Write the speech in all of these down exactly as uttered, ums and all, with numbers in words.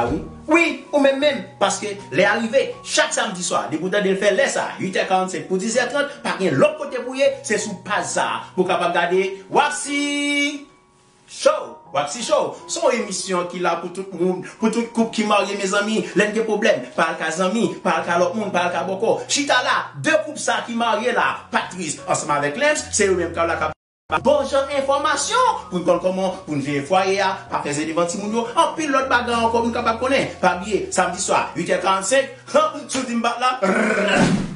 A wi. Wi, ou menm menm, paske lè a rive, chak samdi swa, depi w tande l fè lè sa, uit è karannsenk pou diz è trant, pa gen lòt kote pou ye, se sou paj sa a, pou w kapab gade Wapsi Show. Wapsi Show, se yon emisyon ki la pou tout moun, pou tout koup ki marye, mezanmi, lè n gen pwoblèm, pa al ka zanmi, pa al ka lòt moun, pa al ka bòkò. Chita la, de koup sa ki marye la, Patrice ansanm avèk Lems, se yo menm k ap la k ap bon jan enfòmasyon pou n konn kòman pou n jere fwaye a, pa fè ze devan timoun yo, anpil lòt bagay ankò pou n kapab konnen. Pa bliye, samdi swa, uit è karannsenk, han, si w di m bat la, rrrr.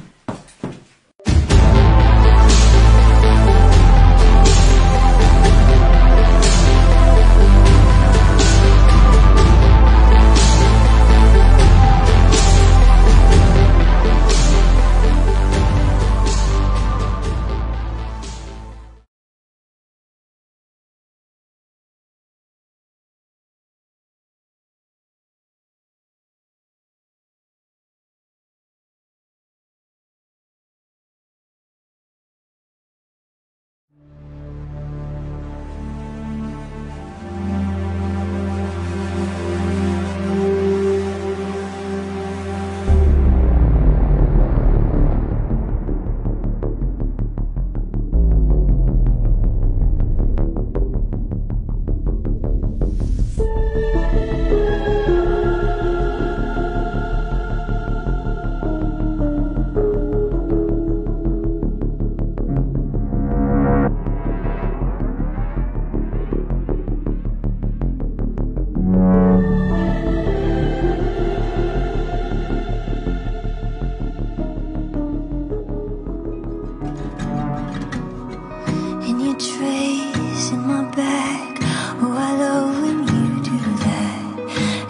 And you're tracing my back. Oh, I love when you do that.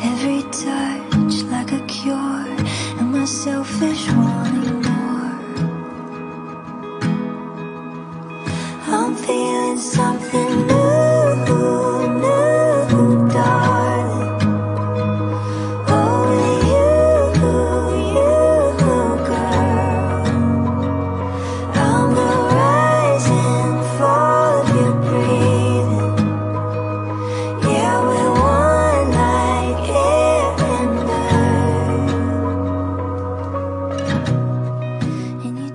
Every touch like a cure, and my selfish wanting more. I'm feeling something new, new, darling. Only you, you, girl. I'm the rise and fall of your breathing. Yeah, we're one like air and earth. And you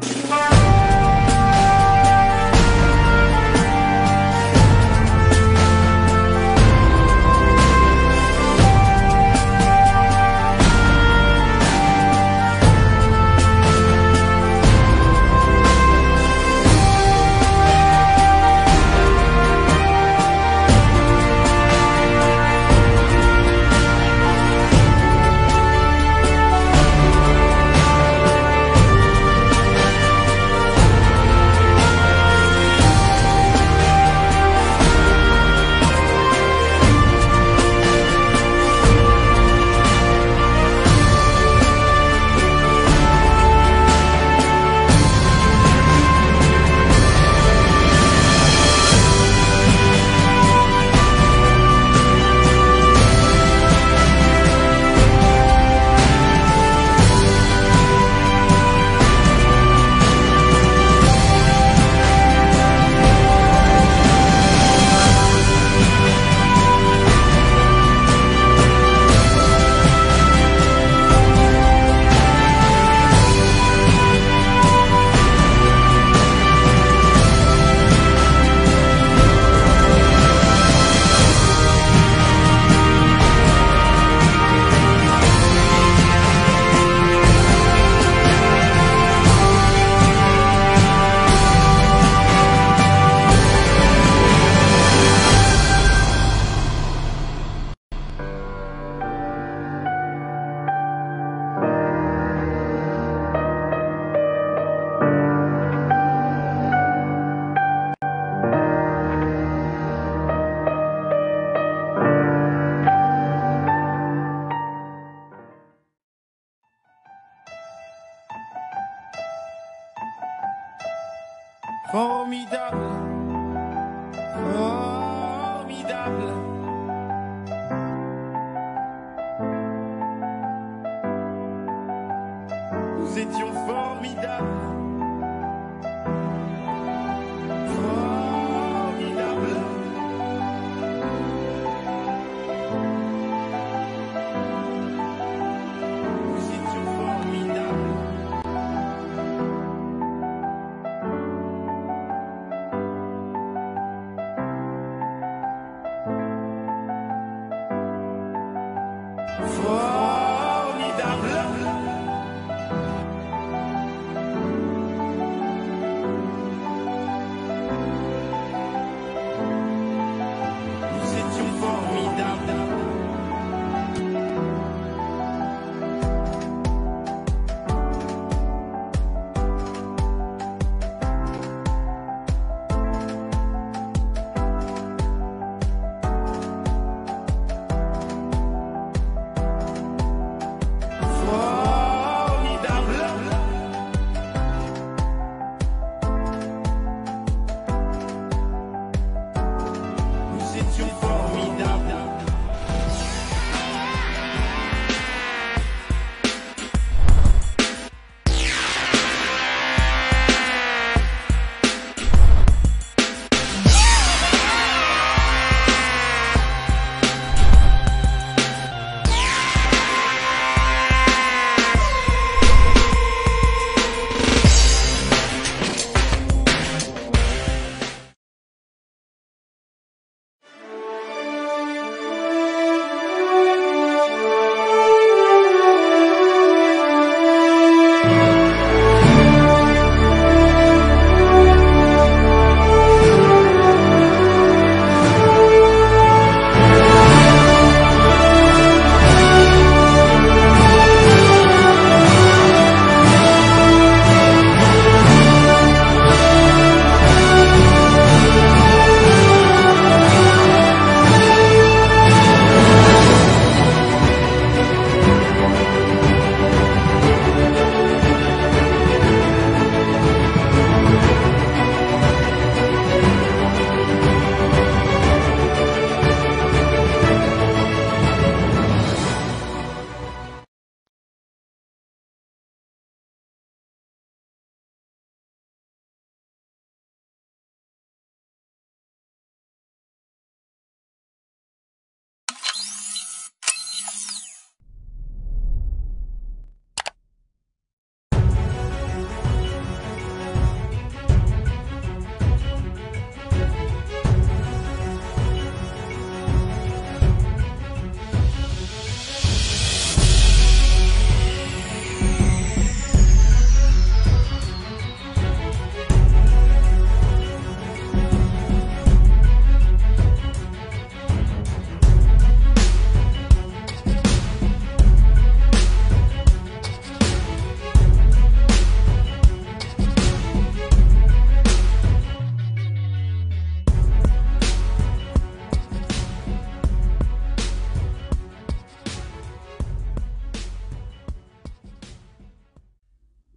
Formidable. Formidable. Nous étions formidables. Formidable.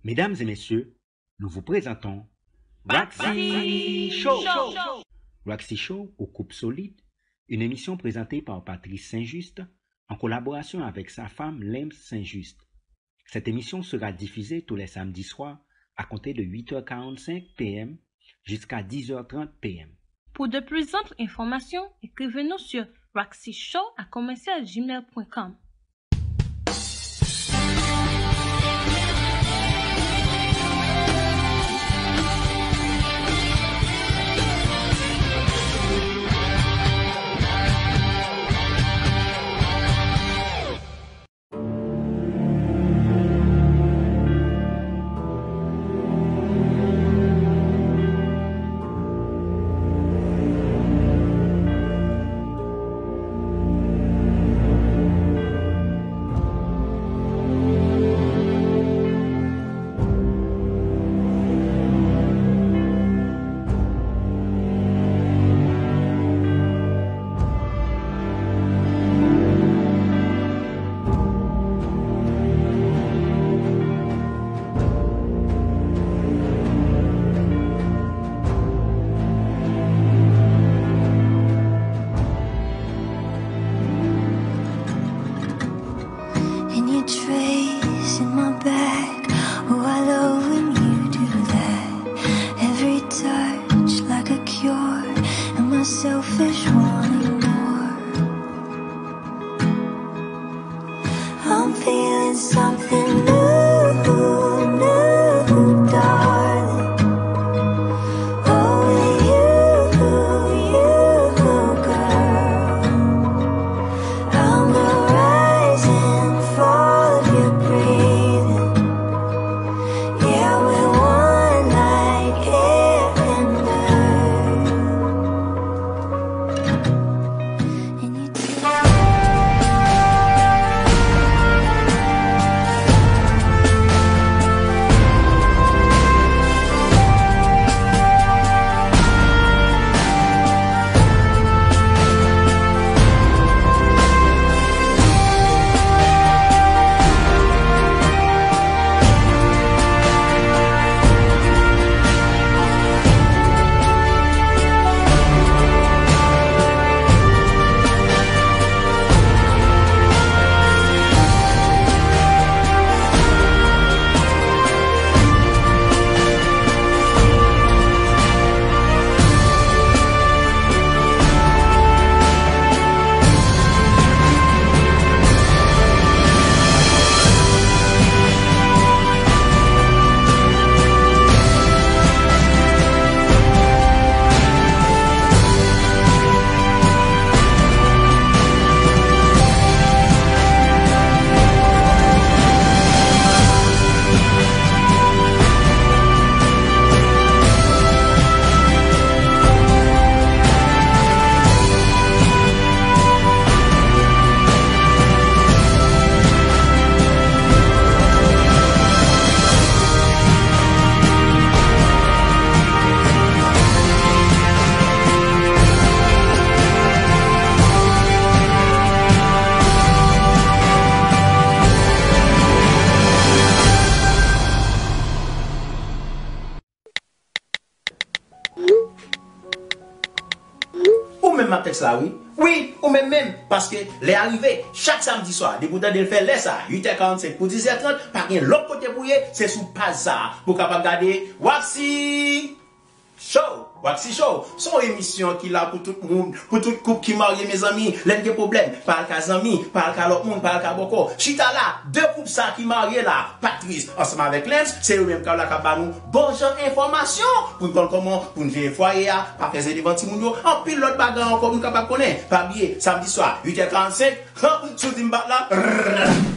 Mesdames et messieurs, nous vous présentons Roxy Show. Roxy Show au couple solide, une émission présentée par Patrice Saint-Juste en collaboration avec sa femme Lems Saint-Juste. Cette émission sera diffusée tous les samedis soirs à compter de huit heures quarante-cinq P M jusqu'à dix heures trente P M. Pour de plus amples informations, écrivez-nous sur roxyshow à commercial gmail point com. And you're tracing my back. Oh, I love when you do that. Every touch like a cure, and my selfish wanting more. I'm feeling something new, new, darling. Oh, with you, you, girl. I'm the rise and fall of your breathing. Yeah, we're one like air and earth. And you Ou menm m ap tèks la, wi. Wi, ou menm menm. Paske lè a rive, chak samdi swa, depi w tande l fè lè sa, uit è karannsenk pou diz è trant, pa gen lòt kote pou w ye, se sou paj sa a pou w kapab gade Waxy Show. Waxy Show, se yon emisyon ki la pou tout moun, pou tout koup ki marye, mezanmi. Lè n gen pwoblèm, pa al ka zanmi, pa al ka lòt moun, pa al ka bòkò. Chita la, de koup sa ki marye la, Patrice ansanm avèk Lems, se yo menm k ap la k ap ba nou bon jan enfòmasyon pou n konn kòman pou n jere fwaye a, pa fè zen devan timoun yo, anpil lòt bagay ankò pou n kapab konnen. Pa bliye, samdi swa, uit è karannsenk, han, si w di m bat la, rrrr.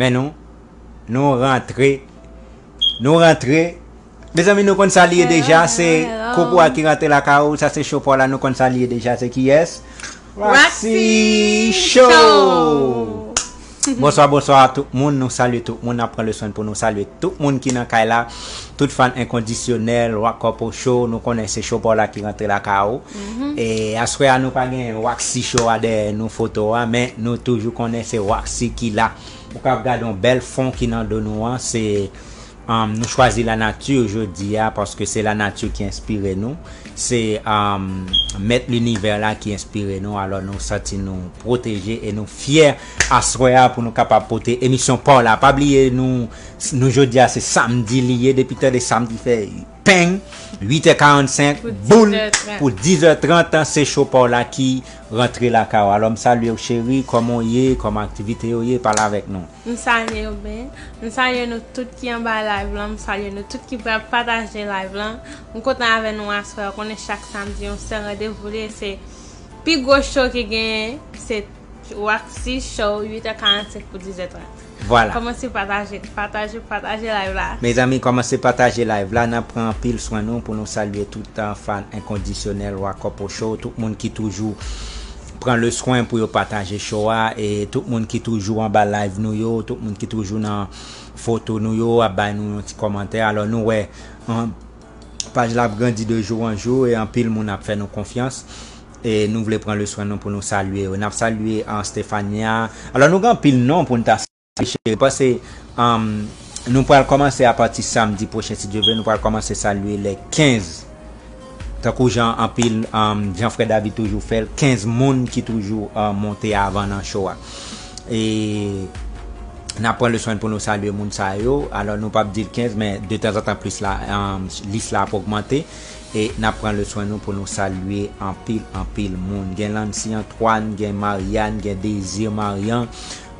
Men nou, nou rantre. Nou rantre. Mezanmi, nou konn sa li ye deja, se Kokoa ki rantre lakay ou, sa se cho pa w la, nou konn sa li ye deja, se kiyès? Waxy Show! Bonswa, bonswa a tout moun, nou salye tout moun, n ap pran le swen pou nou salye tout moun ki nan kay la, tout fan enkondisyonèl, Rock Couple Show, nou konnen se cho pa w la ki rantre lakay ou. E aswè a nou pa gen Waxy Show a dèyè nou foto a, men nou toujou konnen se Waxy ki la. Ou ka ap gade yon bèl fon ki nan do nou an, se, um, nou chwazi lanati jodi a, paske se lanati ki enspire nou. Se, um, mèt linivè la ki enspire nou. Alò, nou santi nou pwoteje e nou fyè aswè a pou nou kapab pote emisyon pa w la. Pa bliye, nou, nou jodi a, se samdi li ye. Depi tande samdi fè peng, uit è karannsenk, boul, pou diz è trant, se cho pa w la ki rantre lakay ou. Alò, m salye w, cheri, kòman w ye, kòman aktivite yo ye, pale avèk nou. M salye w byen. M salye nou tout ki anba live lan. M salye nou tout ki pral pataje live lan. M kontan avè nou aswè a. Ou konnen chak samdi, yon sèl randevou li ye, se pi gwo show ki genyen, se Waxy Show, uit è karannsenk pou diz è trant. Vwala. Kòmanse pataje, pataje, pataje live la. Mezanmi, kòmanse pataje live la, n ap pran anpil swen nou pou nou salye tout, uh, fan enkondisyonèl Rock Couple Show, tout moun ki toujou pran le swen pou yo pataje show a, e tout moun ki toujou anba live nou yo, tout moun ki toujou nan foto nou yo, ap bay nou yon ti kòmantè. Alò, nou wè, an, paj la ap grandi de jou an jou, e anpil moun ap fè nou konfyans. E nou vle pran le swen nou pou nou salye yo. N ap salye, an, Stefania. Alò, nou gen anpil non pou n ta salye, cheri. Panse, an, nou pral kòmanse apati samdi pwochen, si Dye vle, nou pral kòmanse salye lè kenz. Tankou jan anpil, um, jan frè David toujou fè l, kenz moun ki toujou, uh, monte avan nan show a. E n ap pran le swen pou nou salye moun sa yo. Alò, nou p ap di l kenz, men detanzantan plis la, um, lis la ap ogmante. E n ap pran le swen nou pou nou salye anpil, anpil moun. Gen Lancy Antoine, gen Marianne, gen Désir Marian,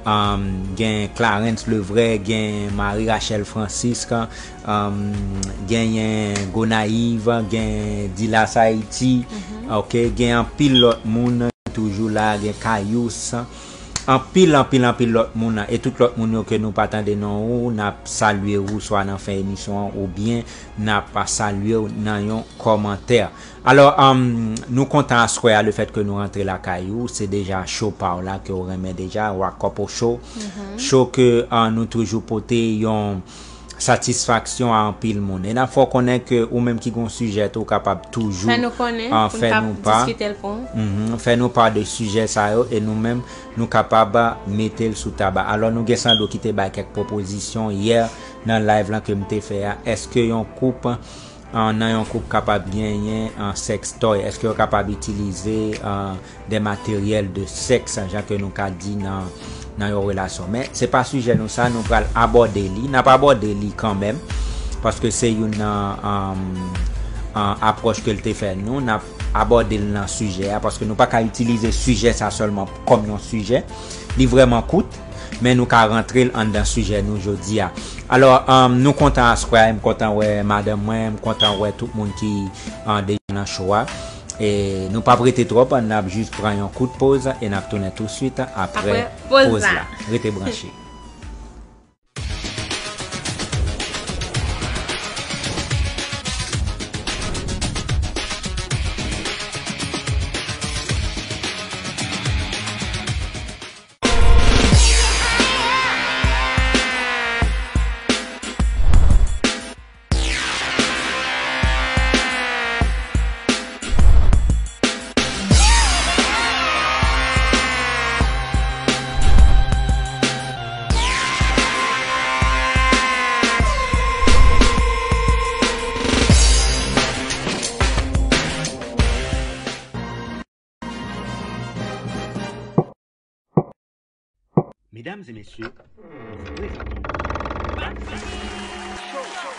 um, gen Clarence Levray, gen Marie Rachel Francisque, um, genyen Gonayiv, gen Dilas Haïti, ok, gen anpil lòt moun ki toujou la, gen Kayous, anpil, anpil, anpil lòt moun, e tout lòt moun yo ke nou pa tande non ou, n ap salye ou swa nan fen emisyon an, oubyen n ap salye w nan yon kòmantè. Alò, um, nou kontan aswè a, le fèt ke nou rantre lakay ou, se deja cho pa w la ke w renmen deja, Rock Couple Show. Cho ke, uh, nou toujou pote yon satisfaksyon a anpil moun. E n ap fè w konnen ke ou menm ki gon sijè tou, ou kapab toujou, uh, fè nou pa, mhm, fè nou pa de sijè sa yo, e nou menm, nou kapab mete l sou taba. Alò, nou gen Sandro ki te bay kèk pwopozisyon yè nan live lan ke m te fè a. Èske yon koup, an, nan yon koup kapab genyen, an, sextoy? Èske yo kapab itilize, an, de materyèl de sèks, jan ke nou ka di nan, nan yon relasyon? Men se pa sijè nou sa, nou pral abòde li. N ap abòde li kanmenm, paske se youn nan, an, an, apwòch ke l te fè nou. N ap abòde l nan sijè a, paske nou pa ka itilize sijè sa sèlman kòm yon sijè. Li vrèman kout, men nou ka rantre l anndan sijè nou jodi a. Alò, um, nou kontan aswè a, m kontan wè madanm mwen, m kontan wè tout moun ki, uh, deja nan cho a. E nou p ap rete twòp, n ap jis pran yon kout poz e n ap tounen touswit apre poz la. Rete branche. Mesdames et messieurs, nous vous présentons Bad Bunny Show.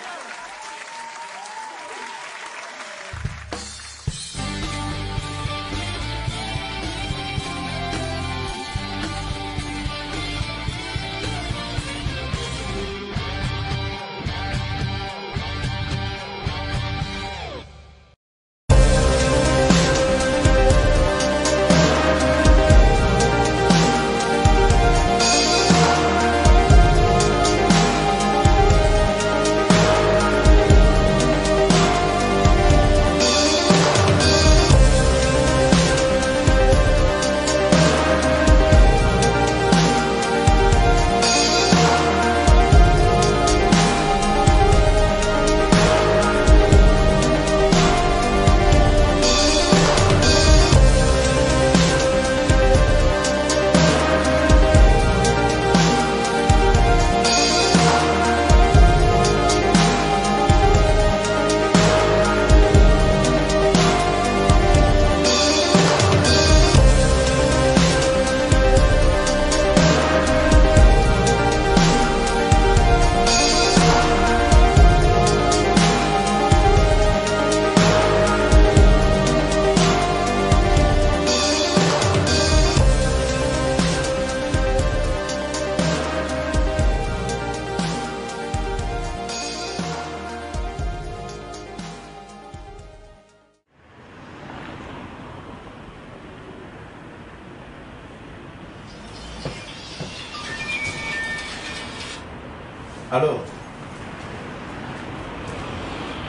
Alo?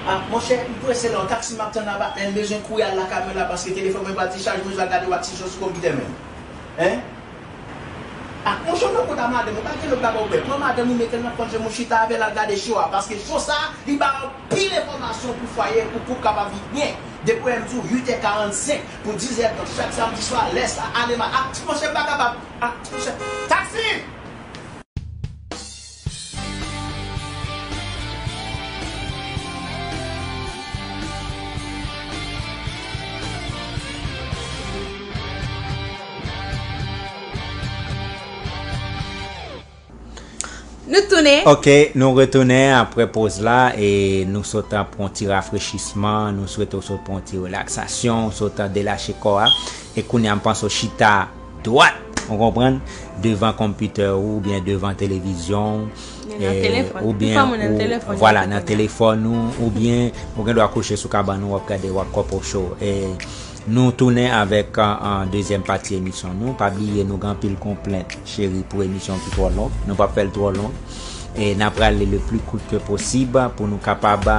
Ah, monchè, m prese la, yon taksi m ap tann la, patnè, m bezwen kouri al lakay mwen la, paske telefòn mwen pral dechaje, mwen pral gade WhatsApp sou konpitè mwen. Hein? Ah, monchè, w nan kont a madanm ou, pa gen lòt bagay ou fè. Pran madanm ou, mete l nan kont je, mwen chita avè l, al gade show a, paske show sa, li bay anpil enfòmasyon pou fwaye, pou koup kapab viv byen. Depi w wè m di w uit è karannsenk pou diz è tan, chak samdi swa, lè sa, ale ma-, ah, monchè, m pa kapab. Ah, monchè, taksi! Nou tounen. Ok, nou retounen apre poz la e nou sot pran ti rafrechisman, nou swete w sot pran ti relaksasyon, w sot delache kò a. E kounye a m panse w chita dwat, ou konprann, devan konpitè ou oubyen devan televizyon ou, oubyen ou, vwala, nan telefòn ou, oubyen ou gen dwa kouche sou kabann ou, w ap gade, w ap kòpòcho. E nou tounen avèk an, an dezyèm pati emisyon nou. Pa bliye, nou gen anpil konplent, cheri, pou emisyon ki twò long. Nou p ap fè l twò long. E n ap rale le pli kout ke posib pou nou kapab,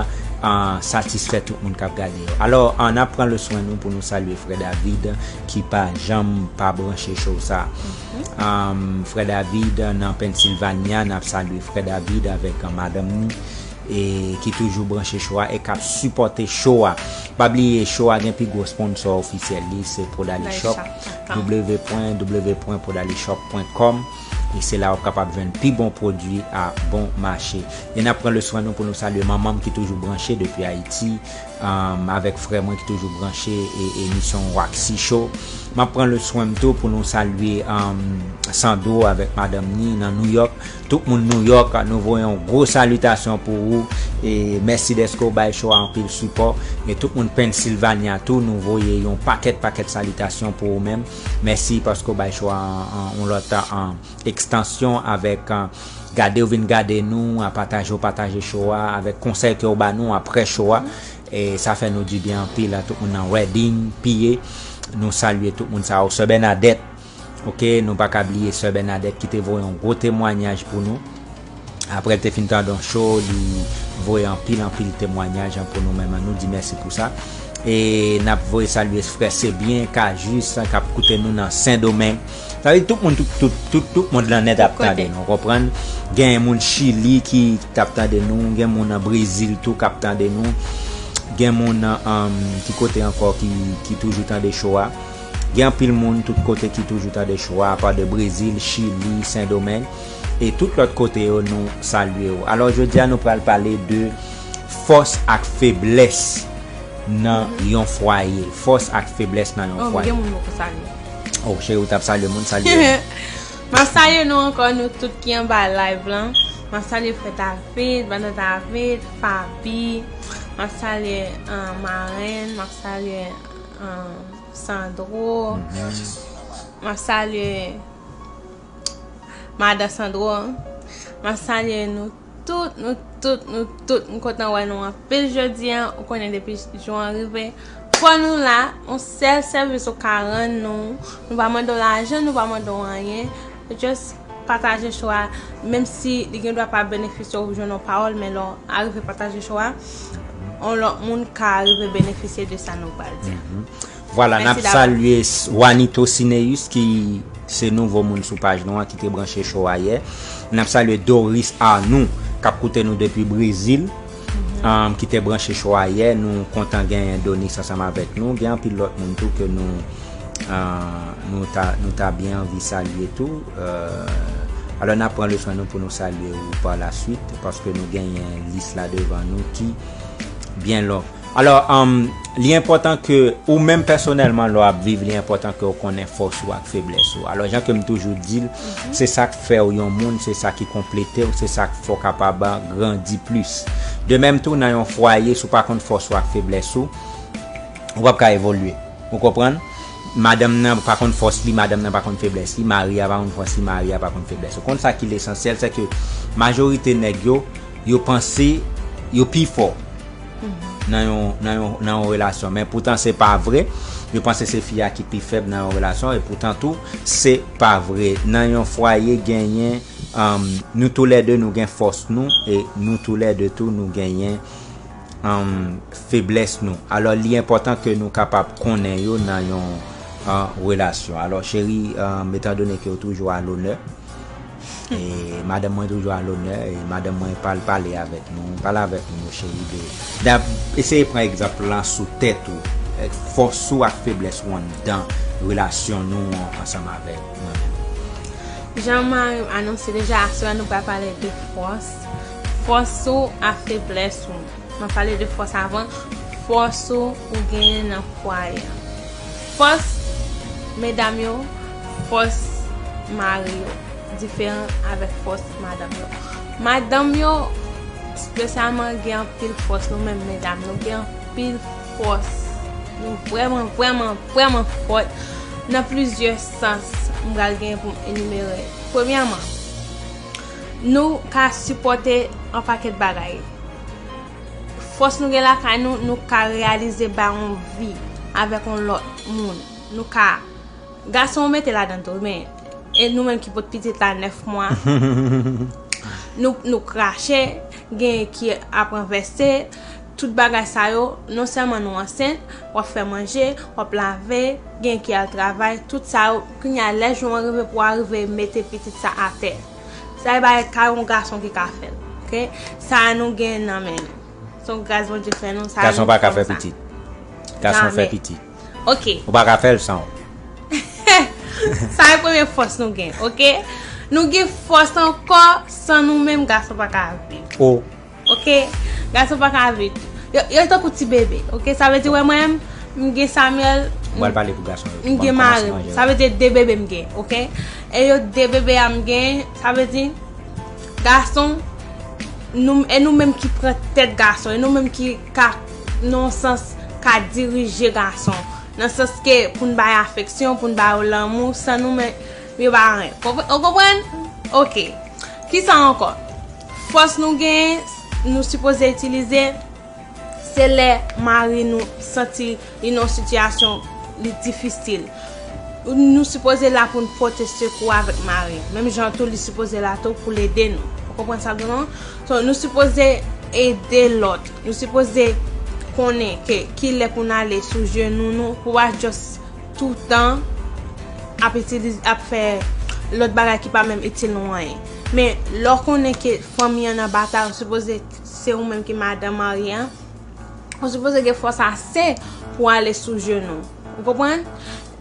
ah, satisfè tout moun k ap gade yo. Alò, ah, n ap pran le swen nou pou nou salye frè David ki pa janm pa branche show sa. Am, frè David nan Pennsylvania, n ap salye frè David avèk, ah, madanm ni e ki toujou branche show a e k ap sipòte show a. Pa bliye, show a gen pi gwo sponsò ofisyèl li, se Podali Shop, w w w pwen podali shop pwen kòm. E se la w ap kapab jwenn pi bon pwodui a bon mache. E n ap pran le swen nou pou nou salye manman m ki toujou branche depi Ayiti, um, avèk frè mwen ki toujou branche e, emisyon Waxy Show. M ap pran le swen m tou pou nou salye, um, Sandro avèk madanm ni nan New York. Tout moun New York, nou voye yon gwo salitasyon pou ou. E mèsi dèske w bay show a anpil sipò. E tout moun Pennsylvania tou, nou voye yon pakèt, pakèt salitasyon pou ou menm. Mèsi paske w bay show a an, an, yon lòt, an, ekstansyon avèk, an, gade w vin gade nou, a pataje w pataje show a, avèk konsèy ke w ba nou apre show a. E sa fè nou dibyen anpil a tout moun nan Reading, P A. Nou salye tout moun sa yo. Sè Bènadèt, ok, nou pa ka bliye Sè Bènadèt ki te voye yon gwo temwayaj pou nou. Apre l te fin tande yon show, li voye anpil, anpil temwayaj pou nou menm. Nou di mèsi pou sa. E n ap voye salye frè Sebyen, Kajis, k ap koute nou nan Sendomeng. Sa vle di tout moun, tout, tout, tout, tout mond lan nèt ap tande nou, w konprann? Gen moun Chili ki t ap tande nou, gen moun nan Brezil tou k ap tande nou, gen moun, um, ki kote ankò ki, ki toujou tande show a. Gen anpil moun tout kote ki toujou tande show a, apa de Brezil, Chili, Sendomeng, e tout lòt kote yo, nou salye w. Alò, jodi a, nou pral pale de fòs ak feblès nan yon fwaye. Fòs ak feblès nan yon fwaye. Oh, gen moun mwen poko salye. Oh, cheri, ou t ap salye moun, salye. M ap salye nou ankò, nou tout ki anba live lan. M ap salye frè David, madan David, Fabi. M ap salye, ah, marenn, m ap salye, ah, Sandro. M ap salye madan Sandro. M ap salye nou tout, nou tout, nou tout. M kontan wè nou anpil jodi a. Ou konnen depi jou an rive, fò nou la. Yon sèl sèvis ou ka rann nou. Nou pa mande w lajan, nou pa mande w anyen. Just pataje show a. Menm si li gen dwa pa benefisye w jwenn yon pawòl, men lè w arive pataje show a, yon lòt moun ka rive benefisye de sa nou pral di a. Vwala, n ap salye Wanito Cineus, ki se nouvo moun sou paj nou an, ki te branche show a yè. N ap salye Doris Arnoux, k ap koute nou depi Brezil, um, ki te branche show a yè. Nou kontan genyen Donis ansanm avèk nou. Gen anpil lòt moun tou ke nou, uh, nou ta, nou ta byen anvi salye tou. Uh, alò, n ap pran le swen nou pou nou salye ou pa la swit, paske nou genyen lis la devan nou ki byen long. Alò, um, li enpòtan ke ou menm pèsonèlman, lè w ap viv, li enpòtan ke w konnen fòs ou ak feblès ou. Alò, jan ke m toujou di l, se sa k fè w yon moun, se sa ki konplete w, se sa k fè w kapab grandi plis. De menm tou, nan yon fwaye, si w pa konn fòs ou ak feblès ou, ou p ap ka evolye. Ou konprann? Madanm nan pa konn fòs li, madanm nan pa konn feblès li, mari a pa konn fòs li, mari a pa konn feblès. Ou konn sa ki lesansyèl, se ke majorite nèg yo, yo panse yo pi fò nan yon, nan yon, nan yon relasyon. Men poutan se pa vre. Yo panse se fi a ki pi fèb nan yon relasyon, e poutan tou, se pa vre. Nan yon fwaye genyen, um, nou toulède nou gen fòs nou, e nou toulède tou nou genyen um, feblès nou. Alò, li enpòtan ke nou kapab konnen yo nan yon uh, relasyon. Alò, cheri, um, etandone ke w toujou a lonè, e madanm mwen toujou a lonè, e madanm mwen pral pale avèk nou, pale avèk nou, cheri, de, de eseye pran egzanp lan sou tèt ou, eh, fòs ou ak feblès ou anndan relasyon nou an, ansanm avèk mwen menm. Jan mari m anonse deja, aswè nou pral pale de fòs. Fòs ou ak feblès ou. Mwen pale de fòs avan. Fòs ou ou genyen nan fwaye a. Fòs medam yo, fòs mari yo diferan avèk fòs madanm yo. Madanm yo, espesyalman, gen anpil fòs. Nou menm medam, nou gen anpil fòs. Nou vrèman, vrèman, vrèman fòt nan plizyè sans. M pral gen pou m enimere. Premyèman, nou ka sipòte yon pakèt bagay. Fòs nou gen lakay nou, nou ka reyalize bay yon vi avèk yon lòt moun. Nou ka, gason yo mete ladan tou, men e nou menm ki pot pitit la nèf mwa, nou, nou krache, gen ki ap ranvèse, tout bagay sa yo, non sèlman nou ansent, w ap fè manje, w ap lave, gen ki al travay, tout sa yo, kounye a lè jou an rive pou w arive mete pitit sa atè. Sa e bagay ka yon gason ki ka fè l, oke? Sa a nou gen nan men nou. Se yon gras Bondye fè nou, sa a nou fè sa. Gason pa ka fè pitit. Gason fè pitit. Oke. Ou pa ka fè l san w. Sa e premye fòs nou gen, oke? Nou gen fòs ankò, san nou menm, gason pa ka viv. O. Oke? Gason pa ka viv. Yo, yo tankou ti bebe, oke? Sa vle di, wè mwen, m gen Samuel, m pral pale pou gason yo, m gen mari m. Sa vle di de bebe m gen, oke? E yo de bebe a m gen, sa vle di, gason, nou, e nou menm ki pran tèt gason, e nou menm ki ka, nan yon sans, ka dirije gason. Nan sans ke pou n bay afeksyon, pou n ba yo lanmou, san nou menm, yo pa anyen. Konpre-, ou konprann? Oke. Kisa ankò? Fòs nou genyen, nou sipoze itilize, se lè mari nou santi li nan yon sitiyasyon li difisil. Nou sipoze la pou n pote sekou avèk mari. Menm jan tou, li sipoze la tou pou l ede nou. Ou konprann sa m di w lan? So, nou sipoze ede lòt. Nou sipoze konnen ke ki lè pou n ale sou jenou nou, pou pa just toutan ap itilize, ap fè lòt bagay ki pa menm itil nou anyen. Men, lè w konnen ke fanmi an nan batay, ou sipoze se ou menm ki madanm mari an, ou sipoze gen fòs ase pou w ale sou jenou. Ou konprann?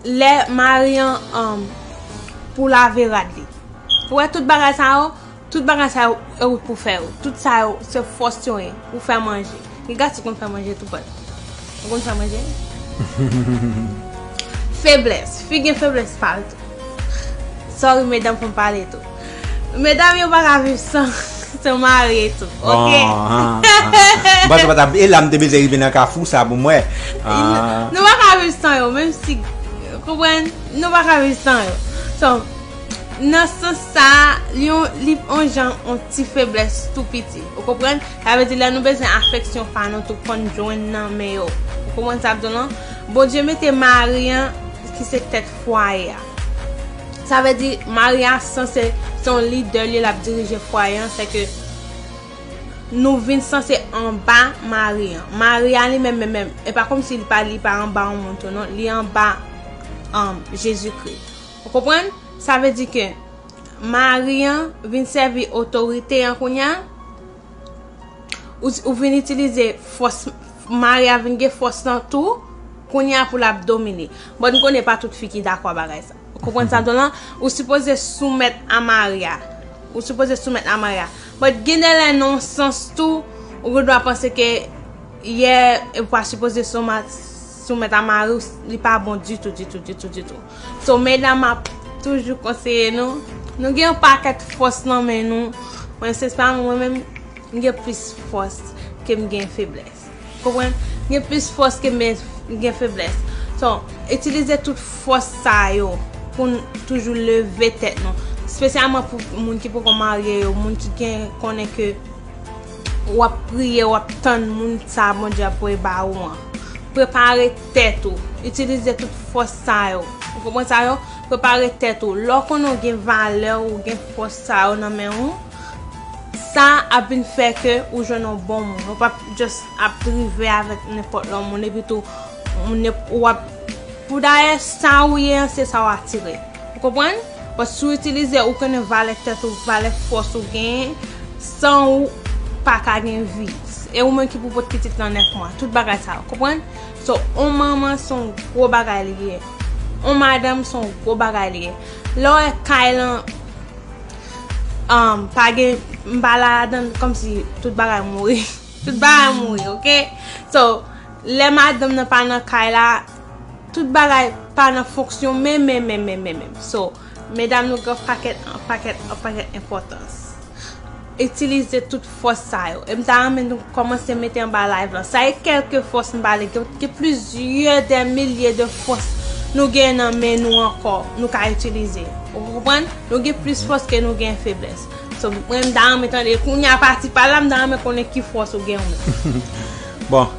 Lè mari an, um, pou lave rad li. Ou wè tout bagay sa yo, tout bagay sa yo, e ou pou fè yo. Tout sa yo, se fòs yo ye. Ou fè manje. Gen gason ki konn fè manje tou, but ou konn fè manje? Feblès. Fi gen feblès pa l tou. Sorry, medam, fò m pale tou. Medam yo pa ka viv san, san mari tou, oke? M panse w pa t ap, e la m te bezwen rive nan kafou sa pou m wè. Nou pa ka viv san yo, menm si, konprann, nou pa ka viv san yo. So, nan sans sa, li yon, li yon jan, yon ti feblès tou piti. Ou konprann? Sa vle di, lè nou bezwen afeksyon pa nou tou, fò n jwenn nan men yo. Ou konprann sa m di w lan? Bondye mete mari an, ki se tèt fwaye a. Sa vle di, mari a sanse se yon lidè, li l ap dirije fwaye an, se ke nou vin sanse anba mari an. Mari a li menm, menm, menm, e pa kòmsi li pa, li pa anba yon moun tou, non, li anba, um, Jezikri. Ou konprann? Sa vle di ke mari an vin sèvi otorite an kounye a, ou, ou vin itilize fòs, mari a vin gen fòs lan tou, kounye a pou l ap domine. Bon, n konnen pa tout fi ki dakò bagay sa. Ou konprann sa m di w lan? Ou sipoze soumèt a mari a. Ou sipoze soumèt a mari a. But gen de lè nan yon sans tou, ou gen dwa panse ke yè, ou pa sipoze soumèt, soumèt a mari w, li pa bon ditou, ditou, ditou, ditou. So, medam, m ap toujou konseye nou. Nou gen yon pakèt fòs nan men nou. Mwen, se pa mwen menm, m gen plis fòs ke m gen feblès. Konprann? M gen plis fòs ke m gen feblès. So, itilize tout fòs sa yo pou n toujou leve tèt nou. Espesyalman pou moun ki poko marye yo, moun ki gen, konnen ke w ap priye, w ap tann moun sa Bondye ap voye ba ou an. Prepare tèt ou. Itilize tout fòs sa yo. Ou konprann sa yo? Prepare tèt ou. Lè w konnen w gen valè, ou gen fòs sa yo nan men ou, sa ap vin fè ke ou jwenn yon bon moun. Ou p ap just ap rive avèk nenpòt lòt moun, epi tou, moun ap, w ap, pou dayè, sa ou ye an, se sa w atire. Ou konprann? Paske si w itilize, ou konnen valè tèt ou, valè fòs ou genyen, san ou pa ka gen vi. E ou menm ki pou pot pitit nan nèf mwa. Tout bagay sa yo, konprann? So, on manman se yon gwo bagay li ye. On madanm se yon gwo bagay li ye. Lè w wè kay lan, um, pa gen, m pa ladan, kòmsi tout bagay mouri. Tout bagay mouri, oke? So, lè madanm nan pa nan kay la, tout bagay pa nan fonksyon menm, menm, menm, menm, menm, menm. So, medam, nou gen pakèt, an pakèt, an pakèt enpòtans. Itilize tout fòs sa yo. E m ta renmen nou kòmanse mete anba live lan. Sa e kèlke fòs m pale. Gen, gen plizyè dè milye de fòs nou gen nan men nou ankò. Nou ka itilize. Ou konprann? Nou gen plis fòs ke nou gen feblès. So, mwen, m ta renmen tande. Kounye a pati pa la, m ta renmen konnen ki fòs ou gen ou menm. Bon,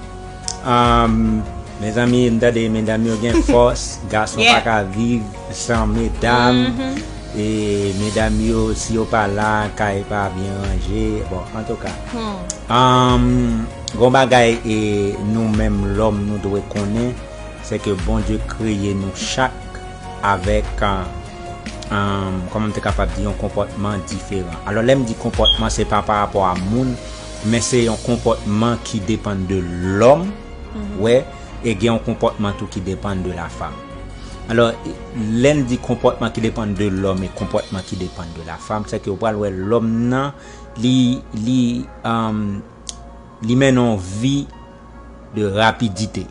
um, mezanmi, m tande medam yo gen fòs, gason pa ka viv san medam. E medam yo, si yo pa la, kay pa byen ranje. Bon, antouka. Um, gon bagay e nou menm lòm nou dwe konnen, se ke Bondye kreye nou chak avèk, uh, um, kòman m te kapab di, yon konpòtman diferan. Alò, lè m di konpòtman, se pa parapò a moun, men se yon konpòtman ki depann de lòm, wè, e gen yon konpòtman tou ki depann de la fam. Alò, lè n di konpòtman ki depann de lòm e konpòtman ki depann de la fam, se ke ou pral wè lòm nan, li, li, um, li mennen yon vi de rapidite.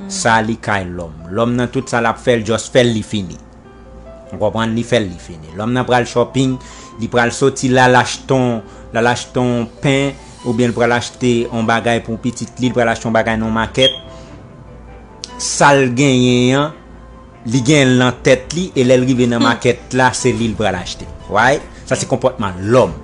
Sa li kay lòm. Lòm nan, tout sa l ap fè, l just fè l, li fini. Ou konprann? Li fè l, li fini. Lòm nan pral shopping, li pral soti la, l achte yon, l al achte yon pen, oubyen l pral achte yon bagay pou pitit li, l pral achte yon bagay nan makèt. Sa l genyen an, li genyen l nan tèt li, e lè l rive nan makèt la, se li l pral achte. Right? Sa se konpòtman lòm.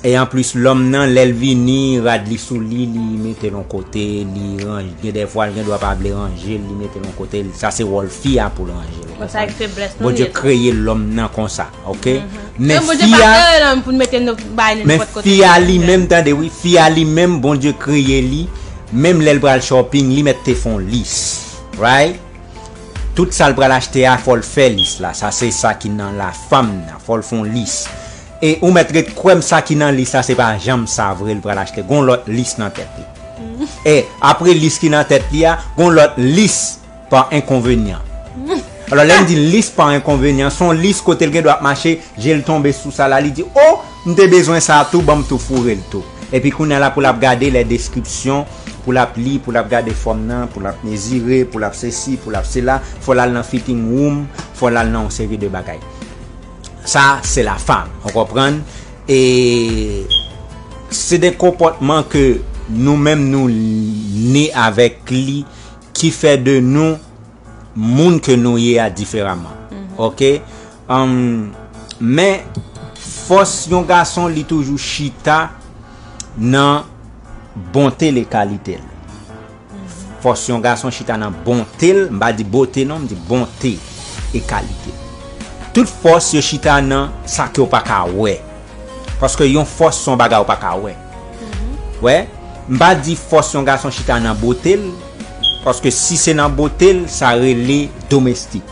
E anplis, lòm nan, lè l vini, rad li sou li, li mete l yon kote, li ranje, gen dèfwa l gen dwa pa vle ranje l, li mete l yon kote, sa se wòl fi a pou l ranje l. Ou konprann? Bondye kreye lòm nan konsa, oke? Men fi a, men fi a li menm, tande wi, fi a li menm, Bondye kreye li, menm lè l pral shopping, li mèt te fè yon lis, right? Tout sa l pral achte a, fò l fè lis la. Sa se sa ki nan la fam nan. Fò l fè yon lis. E ou mèt ret kwè m, sa ki nan lis la, se pa janm sa vre l pral achte. Gon lòt lis nan tèt li. E apre lis ki nan tèt li a, gon lòt lis pa enkonvenyan. Alò, lè m di lis pa enkonvenyan, se yon lis kote l gen dwa ap mache, je l tonbe sou sa la, li di, "O, m te bezwen sa tou, ban m tou foure l tou." Epi kounye a la pou l ap gade lè deskripsyon, pou l ap li, pou l ap gade fòm nan, pou l ap mezire, pou l ap sesi, pou l ap sela, fò l al nan fitting room, fò l al nan yon seri de bagay. Sa, se la fam, ou konprann? E se de konpòtman ke nou menm nou ne avèk li, ki fè de nou moun ke nou ye a diferaman. Oke? Um, men fòs yon gason, li toujou chita nan bonte l e kalite l. Fòs yon gason chita nan bonte l, m pa di bote non, m di bonte e kalite l. Tout fòs yo chita nan sa ke w pa ka wè. Paske yon fòs se yon bagay ou pa ka wè. Wè, m pa di fòs yon gason chita nan bote l, paske si se nan bote l, sa rele domestik.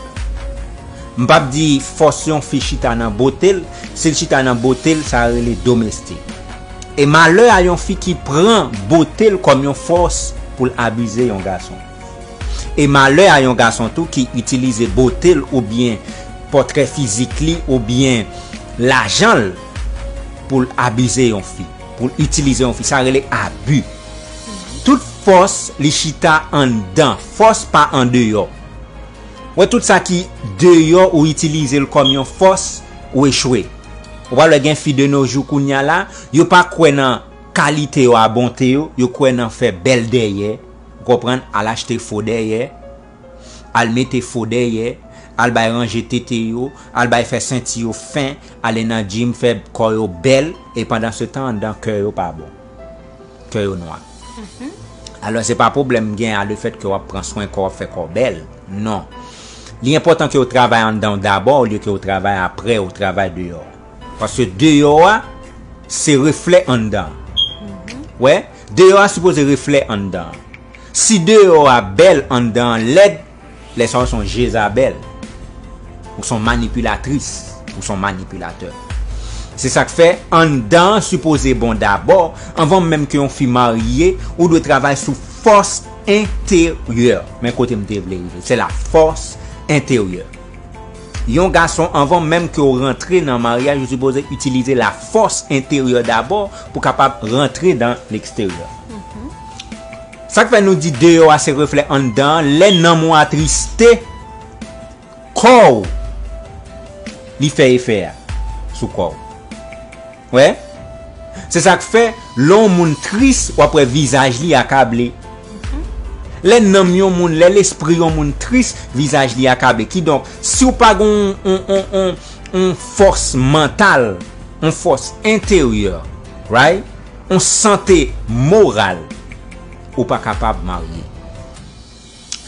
M p ap di fòs yon fi chita nan bote l, si l chita nan bote l, sa rele domestik. E malè a yon fi ki pran bote l kòm yon fòs pou l abize yon gason. E malè a yon gason tou ki itilize bote l oubyen pòtrè fizik li oubyen lajan l pou l abize yon fi, pou l itilize yon fi. Sa rele abi. Tout fòs li chita anndan, fòs pa andeyò. Wè, tout sa ki deyò ou itilize l kòm yon fòs, ou echwe. Ou pral wè gen fi de nos jours kounye a la, yo pa kwè nan kalite yo a bonte yo, yo kwè nan fè bèl dèyè, ou konprann, al achte fo dèyè, al mete fo dèyè, al bay ranje tete yo, al bay fè senti yo fen, ale nan gym fè kò yo bèl, e pandan se tan anndan kè yo pa bon. Kè yo nwa. Alò, se pa pwoblèm gen a lefèt ke w ap pran swen kò w, w ap fè kò w bèl. Non. Li enpòtan ke w travay anndan w dabò olye ke w travay apre, w travay deyò. Paske deyò a, se reflè anndan. Wè, deyò a sipoze reflè anndan. Si deyò a bèl, anndan an lèd, lè sa w se yon Jezabèl. Ou se yon manipilatris, ou se yon manipilatè. Se sa k fè anndan an sipoze bon dabò, anvan menm ke yon fi marye, ou dwe travay sou fòs enteryè. Men kote m te vle rive, se la fòs enteryè. Yon gason, anvan menm ke w rantre nan maryaj, ou sipoze itilize la fòs enteryè dabò pou kapab rantre dan leksteryè. Sa k fè nou di deyò a se reflè anndan an, lè nanm ou atriste, kò w, li fè efè a sou kò w. Wè? Se sa k fè, lè yon moun tris, w ap wè vizaj li akable. Lè nanm yon moun, lè lespri yon moun tris, vizaj li akable. Kidonk, si w pa gen yon, yon, yon, yon, yon fòs mantal, yon fòs enteryè, right? Yon sante moral, ou pa kapab marye.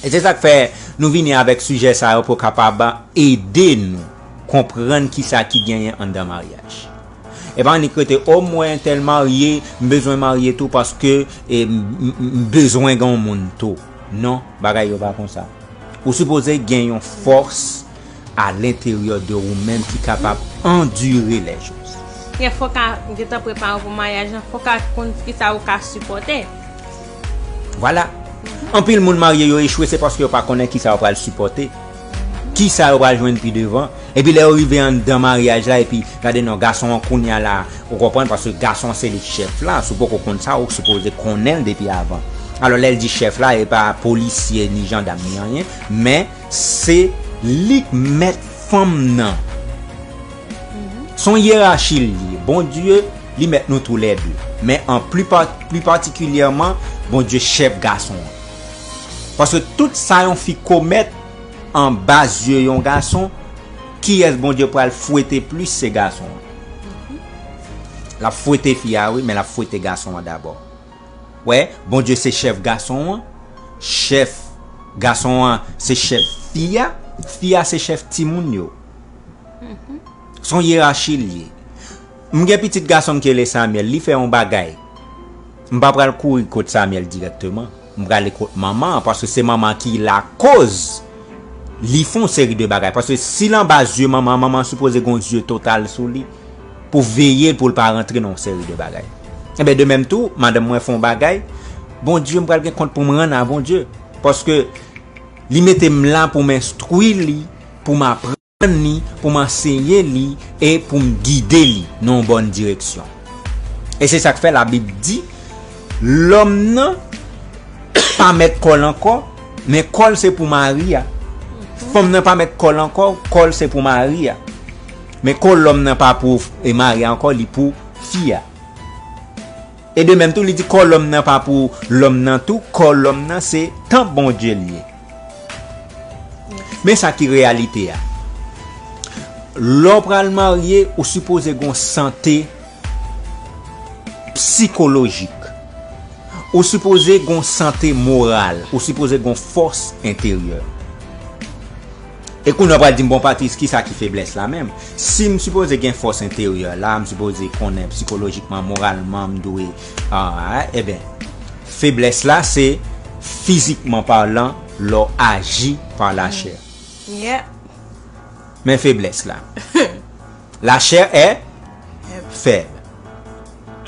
E se sa k fè nou vini avèk sijè sa yo pou kapab ede nou konprann kisa ki genyen anndan maryaj. E pa annik rete, o, m wè entèl marye, m bezwen marye tou paske, e, m, m, m bezwen gen yon moun tou. Non, bagay yo pa konsa. Ou sipoze gen yon fòs a lenteryè de ou menm ki kapab andire lèchòz. Gen fò w ka gentan prepare w pou maryaj lan, fò w ka konn kisa ou ka sipòte. Vwala. Anpil moun marye yo echwe, se paske yo pa konnen kisa yo pral sipòte. Kisa yo pral jwenn pi devan. Epi lè yo rive anndan maryaj la, epi gade non, gason an kounye a la, ou konprann, paske gason an se li k chèf la, si w poko konn sa, ou sipoze konnen l depi avan. Alò, lè l di chèf la, e pa polisye, ni jandam, ni anyen, men se li k mèt fanm nan. Se yon yerachi l ye. Bondye, li mèt nou toulède. Men an pli pa-, pli patikilyèman, Bondye chèf gason an. Paske tout sa yon fi komèt anba zye yon gason, kiyès Bondye pral fwete plis, se gason an. L ap fwete fi a, wi, men l ap fwete gason an dabò. Wè, Bondye se chèf gason an, chèf gason an se chèf fi a, fi a se chèf timoun yo. Se yon yerachi l ye. M gen pitit gason m ki rele Samuel, li fè yon bagay. M pa pral kouri kot Samuel dirèkteman. M prale kot manman an, paske se manman an ki lakoz li fè yon seri de bagay. Paske si l anba zye manman an, manman an sipoze gen yon zye total sou li pou veye l pou l pa rantre nan yon seri de bagay. Enben, de menm tou, madanm mwen fè yon bagay, Bondye, m pral gen kont pou m rann a Bondye. Paske li mete m la pou m enstwi li, pou m aprann li, pou m anseye li e pou m gide li nan yon bòn direksyon. E se sa k fè Labib di, lòm nan pa mèt kò l ankò, men kò l se pou mari a. Fanm nan pa mèt kò l ankò, kò l se pou mari a. Men kò lòm nan pa pou, e, mari a ankò, li pou fi a. E de menm tou, li di kò lòm nan pa pou lòm nan tou, kò lòm nan se tanp Bondye l ye. Men sa ki reyalite a. Lè w pral marye, ou sipoze gen yon sante sikolojik. Ou sipoze gen yon sante moral. Ou sipoze gen yon fòs enteryè. E kounye a w pral di m, "Bon, Patrice, kisa ki feblès la menm?" Si m sipoze gen fòs enteryè la, m sipoze konnen sikolojikman, moralman, m dwe, ah, eben, feblès la, se fizikman palan, lè w aji pa lachè. Yeah. Men feblès la. Lachè è fèb.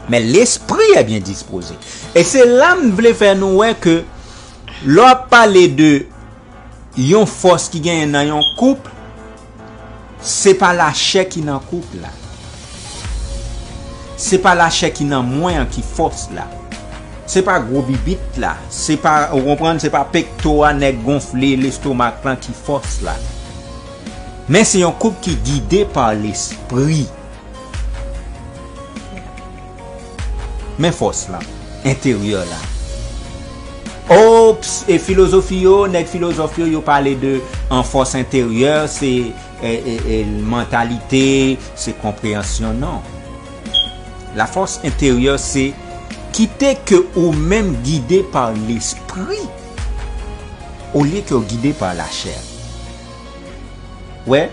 Men lespri è byen dispoze. E se la m vle fè nou wè ke lè w ap pale de yon fòs ki genyen nan yon koup, se pa lachè ki nan koup la. Se pa lachè ki nan mwen an ki fòs la. Se pa gwo bibit la. Se pa, ou konprann, se pa pekto a, nèg gonfle, lestomak lan ki fòs la. Men se yon koup ki gide pa lespri. Men fòs lan, enteryè la. Ops, e filozofi yo, nèg filozòf yo, yo pale de an fòs enteryè, se, e, e, e, mantalite, se konpreyansyon, non. La force intérieure, se kite ke ou menm gide pa lespri, olye ke w gide pa lachè. Wè,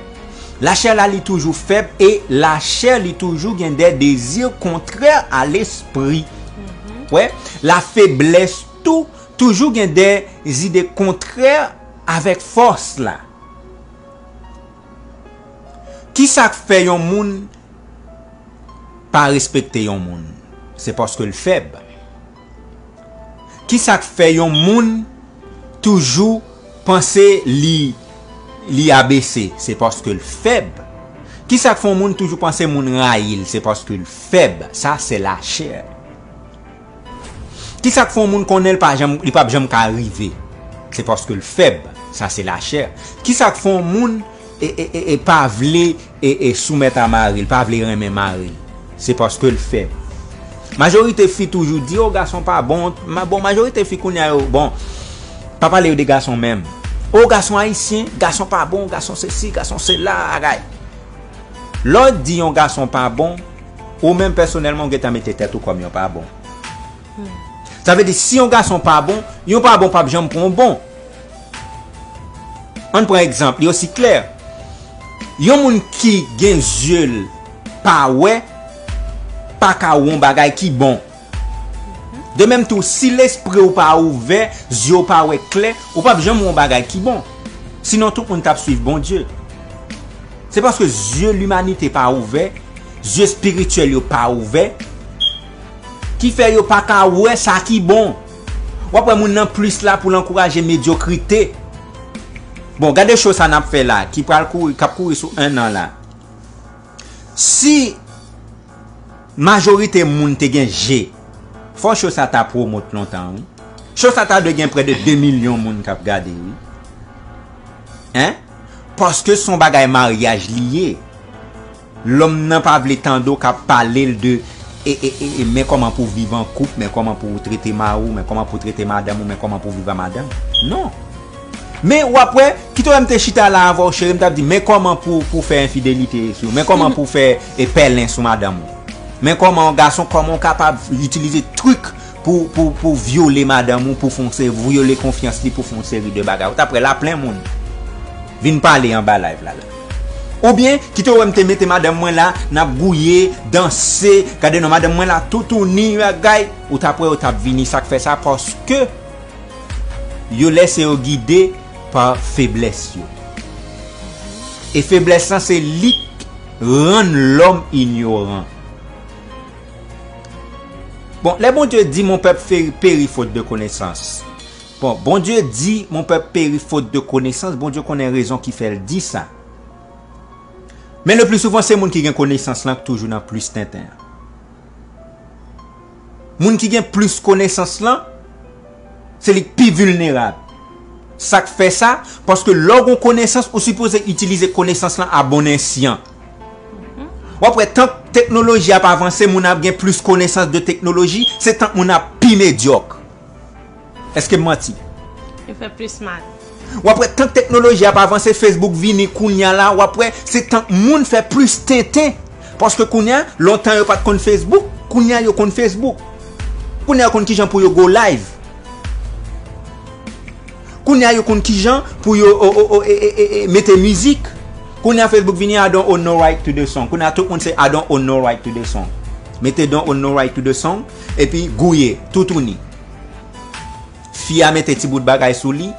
lachè la li toujou fèb e lachè li toujou gen de dezi kontrè a lespri. Wè, lafeblès tou toujou gen de zide kontrè avèk fòs la. Kisa k fè yon moun pa respekte yon moun? Se paske l fèb. Kisa k fè yon moun toujou panse li li abese? Se paske l fèb. Kisa k fè yon moun toujou panse moun rayi l? Se paske l fèb. Sa se lachè. Kisa k fè yon moun konnen l pa janm, li p ap janm ka rive? Se paske l fèb. Sa se lachè. Kisa k fè yon moun e, e, e, e pa vle e, e soumèt a mari l, pa vle renmen mari l? Se paske l fèb. Majorite fi toujou di, o, gason pa bon. Ma, bon, majorite fi kounye a yo, bon, pa pale yo de gason menm. O, gason ayisyen, gason pa bon, gason sesi, gason sela, agay. Lè w di yon gason pa bon, ou menm pèsonèlman ou gentan mete tèt ou kòm yon pa bon. Sa vle di, si yon gason pa bon, yon pa bon p ap janm pran yon bon. Ann pran egzanp, li osi klè. Yon moun ki gen zye l pa wè, pa ka wè yon bagay ki bon. De menm tou, si lespri w pa ouvè, zye w pa wè klè, ou p ap janm wè yon bagay ki bon. Sinon, tout moun t ap swiv Bondye. Se paske zye limanite pa ouvè, zye espirityèl yo pa ouvè, ki fè yo pa ka wè sa ki bon. W ap wè moun nan plis la pou l ankouraje medyokrite. Bon, gade cho sa n ap fè la, ki pral kouri, k ap kouri sou en an la. Si majorite moun te gen je, fò cho sa ta pwomot lontan, wi. Cho sa ta dwe gen prè de de milyon moun k ap gade, wi. Hein? Paske se yon bagay maryaj li ye. Lòm nan pa vle tande w k ap pale l de e, e, e, e, men kòman pou w viv an koup, men kòman pou w trete mari w, men kòman pou w trete madanm ou, men kòman pou w viv a madanm. Non. Men w ap wè, kite w wè m te chita la avè w, cheri, m t ap di, men kòman pou, pou fè enfidelite sou, men kòman pou fè e pèlen sou madanm ou. Men kòman yon gason, kòman w kapab itilize trik pou, pou, pou vyole madanm ou, pou fè yon se-, vyole konfyans li, pou fè yon seri de bagay. Ou t ap wè la plen moun vin pale anba live la, la. Oubyen, kite w wè m te mete madanm mwen la, n ap gouye, danse, gade non, madanm mwen la toutouni, bagay, ou t ap wè yo t ap vini, sa k fè sa, paske yo lèse yo gide pa feblès yo. E feblès lan se li k rann lòm inyoran. Bon, lè Bondye di, mon peuple fé-, périt faute de connaissance. Bon, Bondye di, mon peuple périt faute de connaissance, Bondye konnen rezon ki fè l di sa. Men le pli souvan, se moun ki gen konesans lan k toujou nan plis tenten an. Moun ki gen plis konesans lan, se li k pi vilnerab. Sa k fè sa? Paske lè w gen konesans, ou sipoze itilize konesans lan a bon esyan. W ap wè, tank teknoloji ap avanse, moun ap gen plis konesans de teknoloji, se tank moun ap pi medyòk. Èske m manti? Yo fè plis mal. W ap wè, tank teknoloji ap avanse, Facebook vini kounye a la, w ap wè, se tank moun fè plis tenten. Paske kounye a, lontan yo pa t konn Facebook, kounye a yo konn Facebook. Kounye a yo konn kijan pou yo go live. Kounye a yo konn kijan pou yo o, o, o, e, e, e, e, mete mizik. Kounye a Facebook vini, I don't own no right to the song. Kounye a tout moun se I don't own no right to the song. Mete don't own no right to the song, epi gouye, toutouni. Fi a mete ti bout bagay sou li,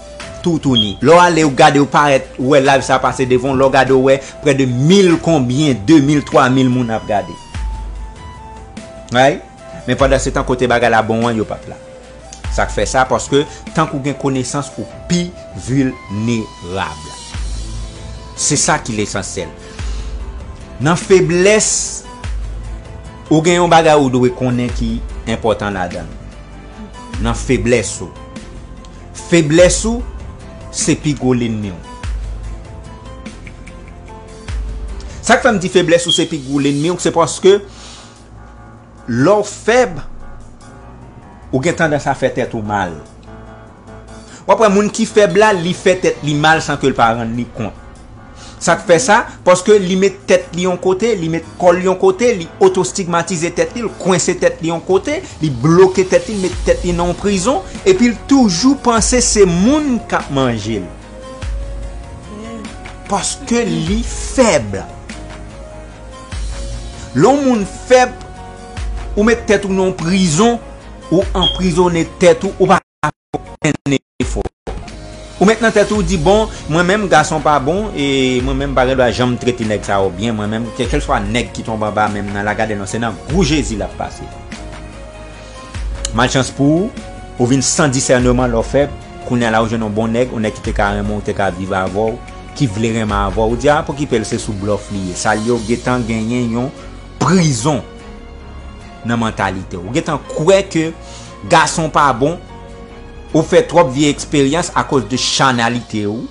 toutouni. Lè w ale, w gade, w parèt, w wè live sa pase devan w, lè w gade, w wè prè de mil konbyen, de mil, twa mil moun ap gade. Right? Men pandan se tan, kote bagay la bon an, yo p ap la. Sa k fè sa? Paske tank ou gen konesans, ou pi vilnerab. Se sa ki lesansyèl. Nan feblès, ou gen yon bagay ou dwe konnen ki enpòtan ladan l. Nan feblès ou. Feblès ou, se pi gwo lènmi w. Sa k fè m di feblès ou se pi gwo lènmi w, se paske lè w fèb, ou gen tandans a fè tèt ou mal. W ap wè moun ki fèb la, li fè tèt li mal san ke l pa rann li kont. Sa k fè sa? Paske li met tèt li yon kote, li met kò l yon kote, li otostigmatize tèt li, l kwense tèt li yon kote, li bloke tèt li, l met tèt li nan yon prizon, epi l toujou panse se moun k ap manje l. Paske li fèb. Lè yon moun fèb, ou met tèt ou nan yon prizon, ou anprizonnen tèt ou, ou pa fè okenn efò. Ou met nan tèt ou, ou di, bon, mwen menm gason pa bon, e mwen menm pa gen dwa janm trete nèg sa yo byen, mwen menm, kèlkeswa nèg ki tonbe anba men m nan la, gade non, se nan gou Jezi l ap pase. Malchans pou ou, ou vin san disèneman lè w fèb, kounye a la ou jwenn yon bon nèg, yon nèg ki te ka renmen w, te ka viv avè w, ki vle renmen avè w, ou di, a, pokipe l, se sou blòf li ye. Sa l ye, ou gentan genyen yon prizon nan mantalite w. Ou gentan kwè ke gason pa bon, ou fè twòp vye eksperyans akoz de chanalite w,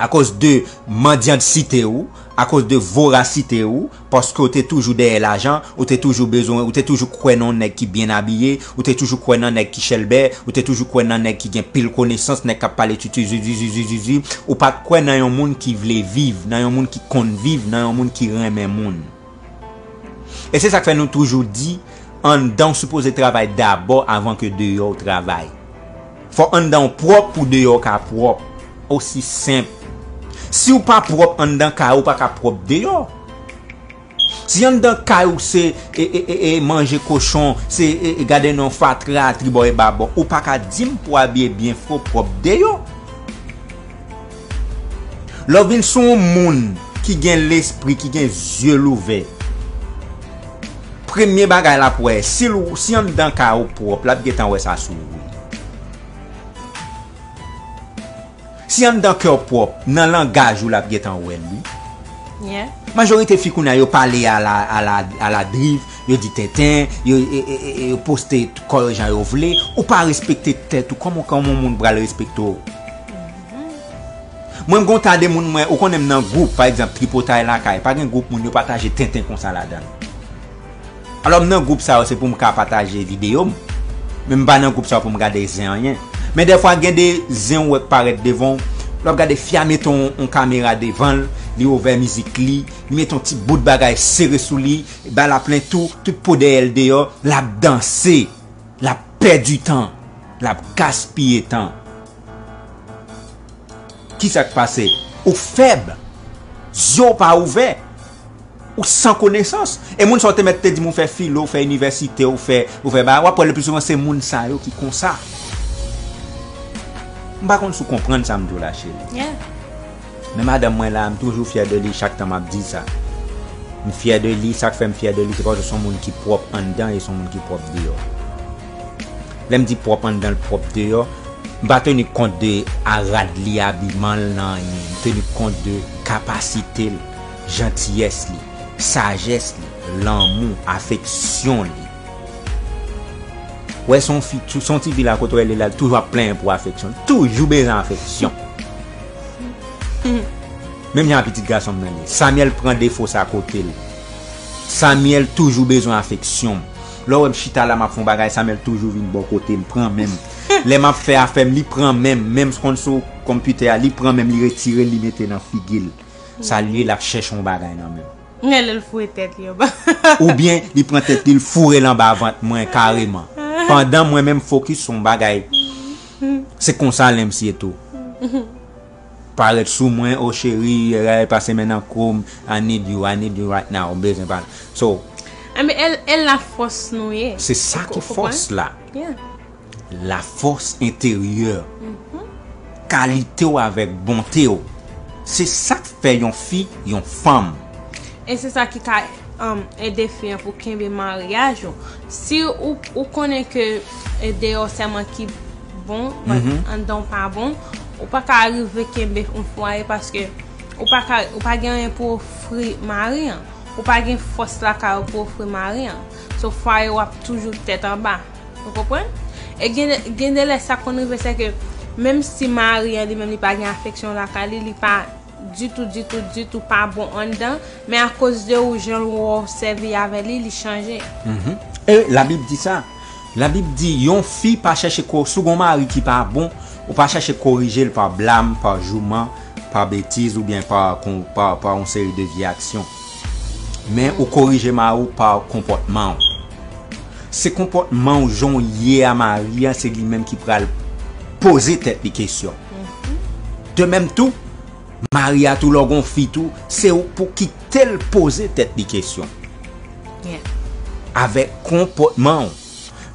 akoz de mandyansite w, akoz de vorasite w, paske w te toujou dèyè lajan, ou te toujou bezwen, ou te toujou kwè nan yon nèg ki byen abiye, ou te toujou kwè nan nèg ki chèlbè, ou te toujou kwè nan nèg ki gen pil konesans, nèg k ap pale titizizizizizizi, ou pa t kwè nan yon moun ki vle viv, nan yon moun ki konn viv, nan yon moun ki renmen moun. E se sa k fè nou toujou di, anndan w sipoze travay dabò avan ke deyò w travay. Fò anndan w pwòp pou deyò w ka pwòp. Osi senp. Si w pa pwòp anndan kay ou, ou pa ka pwòp deyò. Si anndan kay ou se e, e, e, e, manje kochon, se e, e, gade non fatra tribò e babò, ou pa ka di m pou abiye byen fre w pwòp deyò. Lè w vin sou yon moun ki gen lespri, ki gen zye louvè, premye bagay l ap wè, si l, si anndan kay ou pwòp, l ap gentan wè sa sou ou. Si anndan kè w pwòp, nan langaj ou l ap gentan wè l, wi. Yeah. Majorite fi kounye a yo pale a la, a la, a la driv, yo di tenten, yo, e, e, e, e, yo poste kò yo jan yo vle, ou pa respekte tèt ou, kòman, kòman yon moun pral respekte w? Mwen m gon ta de moun mwen, ou konnen m nan gwoup, pa egzanp, tripotay lakay, pa gen gwoup moun yo pataje tenten konsa ladan l. Alò m nan gwoup sa yo se pou m ka pataje videyo m, men m pa nan gwoup sa yo pou m gade zen anyen. Men dèfwa gen de zen ou wè k parèt devan w, lè w ap gade fi a mete yon, yon kamera devan l, li ouvè mizik li, li mete yon ti bout bagay sere sou li, ba l ap plen tou, tout po dèyè l deyò, l ap danse, l ap pèdi tan, l ap gaspiye tan. Kisa k pase? Ou fèb. Zye w pa ouvè. Ou san konesans. E moun sa w te mèt te di m ou fè filo, ou fè inivèsite, ou fè, ou fè bagay, w ap wè le pli souvan se moun sa yo ki konsa. M pa konn si w konprann sa m di w la, cheri. Yeah. Men madanm mwen la, m toujou fyè de li chak tan m ap di sa. M fyè de li, sa k fè m fyè de li, se paske se yon moun ki pwòp anndan e se yon moun ki pwòp deyò. Lè m di pwòp anndan l, pwòp deyò, m pa teni kont de a rad li, abiman l nan anyen. M teni kont de kapasite l, jantiyès li, sajès li, lanmou, afeksyon li. Wè, se yon fi, se yon ti fi la kote w rele la, l toujou ap plenyen pou afeksyon. L toujou bezwen afeksyon. Menm jan a pitit gason m nan ye. Samuel pran defo sa kote l. Samuel toujou bezwen afeksyon m. Lè w wè m chita la, m ap fè yon bagay, Samuel toujou vin bò kote m, pran men m. Lè m ap fè afè m, li pran men m. Menm konn sou konpitè a, li pran men m, li retire l, li mete nan figi l. Sa l ye, l ap chèche yon bagay nan men m. Lè l foure tèt li anba. Oubyen, li pran tèt li, l foure l anba vant mwen kareman. Pandan mwen menm fokis sou yon bagay. Se konsa lè m siye tou. Parèt sou mwen, o cheri, eh, pase men nan kou m, I need you, I need you right now, m bezwen pale. So, Anben, e, e lafòs nou ye. Se sa ki fòs la. Yeah. Lafòs enteryè. Kalite w avèk bonte w. Se sa k fè yon fi, yon fanm. E se sa ki ka, um, ede fi an pou kenbe maryaj ou. Si ou, ou konnen ke, e, deyò sèlman ki bon, but anndan w pa bon, ou pa ka rive kenbe yon fwaye paske ou pa ka, ou pa gen anyen pou ofri mari an. Ou pa gen fòs lakay ou pou ofri mari an. So, fwaye w ap toujou tèt anba. Ou konprann? E gen, gen de lè sa konn rive, se ke menm si mari an li menm li pa gen afeksyon lakay li, li pa ditou, ditou, ditou pa bon anndan, men akoz de ou, jan ou wè w sèvi avè li, li chanje. E Labib di sa. Labib di, yon fi pa chèche ko-, si w gon mari ki pa bon, ou pa chèche korije l pa blam, pa jouman, pa betiz oubyen pa, kon-, pa, pa yon seri de vye aksyon. Men ou korije mari w pa konpòtman w. Se konpòtman w, jan w ye a mari an, se li menm ki pral poze tèt li kesyon. De menm tou, Mari a tou, lè w gon fi tou, se ou pou kite l poze tèt li kesyon. Avèk konpòtman w.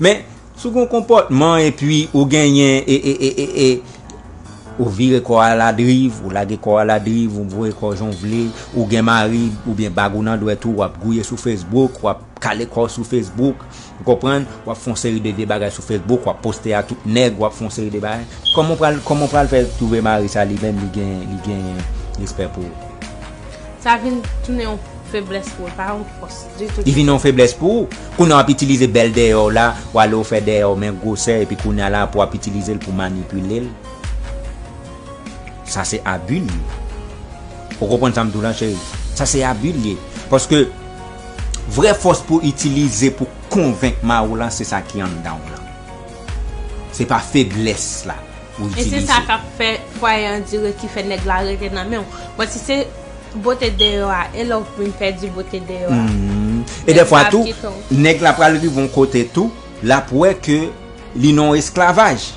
Men, si w gon konpòtman epi ou genyen e, e, e, e, e, ou vire kò a ladriv, ou lage kò a ladriv, ou voye kò w jan w vle, ou gen mari oubyen bag ou nan dwèt ou, w ap gouye sou Facebook, w ap kale kò w sou Facebook, ou konprann, w ap fè yon seri de, de bagay sou Facebook, w ap poste a tout nèg, w ap fè yon seri de bagay. Kòman w pral, kòman w pral fè twouve mari sa li menm li gen, li gen respè pou ou? Sa vin tounen yon feblès pou ou, pa yon fòs ditou. Li vin yon feblès pou ou. Kounye a w ap itilize bèl dèyè w la, w ale w fè dèyè w men gwosè, epi kounye a la pou w ap itilize l pou manipile l. Sa se abi l ye. Ou konprann sa m di w la, cheri? Sa se abi l ye. Paske vrè fòs pou itilize pou konvenk mari w lan, se sa ki anndan w lan. Se pa feblès la ou itilize. E se sa k ap fè fwaye andire ki fè nèg la rete nan men w. Bon, si se bote deyò a, e lè w vin pèdi bote deyò a. Mhm. E dèfwa tou, nèg la pral rive yon kote tou, l ap wè ke li nan esklavaj.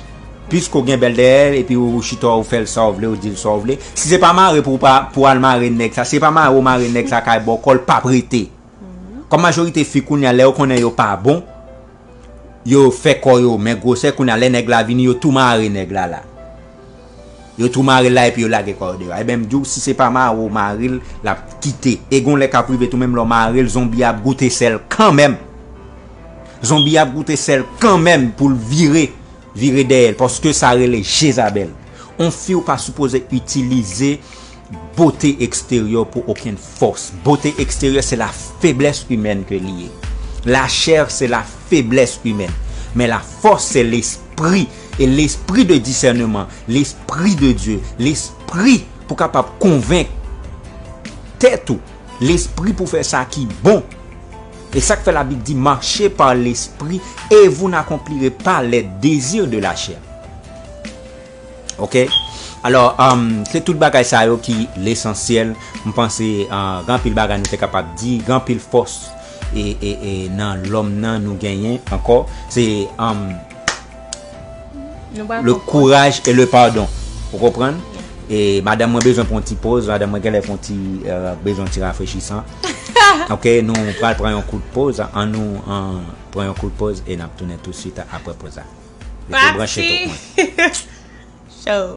Piske w gen bèl dèyè l, epi ou chita, ou fè l sa w vle, ou di l sa w vle. Si se pa mare pou, pou al mare nèg sa, si se pa mare ou mare nèg sa k ap ba w kò, l p ap rete. Kòm majorite fi kounye a, lè yo konnen yo pa bon, yo fè kò yo men gwosè, kounye a, lè nèg la vini, yo tou mare nèg la la. Yo tou mare l la epi yo lage kò yo deyò. Ebyen, m di w, si se pa mare w mare l, l ap kite. E gon lè k ap rive tou, menm lè w mare l, zonbi a ap goute sèl kanmenm. Zonbi a ap goute sèl kanmenm pou l vire, vire dèyè l, paske sa rele Jezabèl. On fi ou pa sipoze itilize bote eksteryè pou okenn fòs. Bote eksteryè, se la faiblesse humaine ke li ye. La chair, se la faiblesse humaine. Men la force, se lespri. E lespri de disèneman, lespri de Dye, lespri pou kapab konvenk tèt ou, lespri pou fè sa ki bon. E sa k fè Labib di, marchez par l'esprit et vous n'accomplirez pas les désirs de la chair. Ok? Alò, um, se tout bagay sa yo ki lesansyèl. M panse, uh, gen anpil bagay nou te kapab di, gen anpil fòs e, e, e nan lòm nan nou genyen ankò. Se, um, le courage et le pardon. Ou konprann? E madanm mwen bezwen pran yon ti poz, madanm mwen genlè fè yon ti, uh, bezwen yon ti rafrechisan. Ok, nou pral pran yon kout poz, an nou, uh, pran yon kout poz e n ap tounen tousuit apre poz la. Rete branche tout mwen. Show.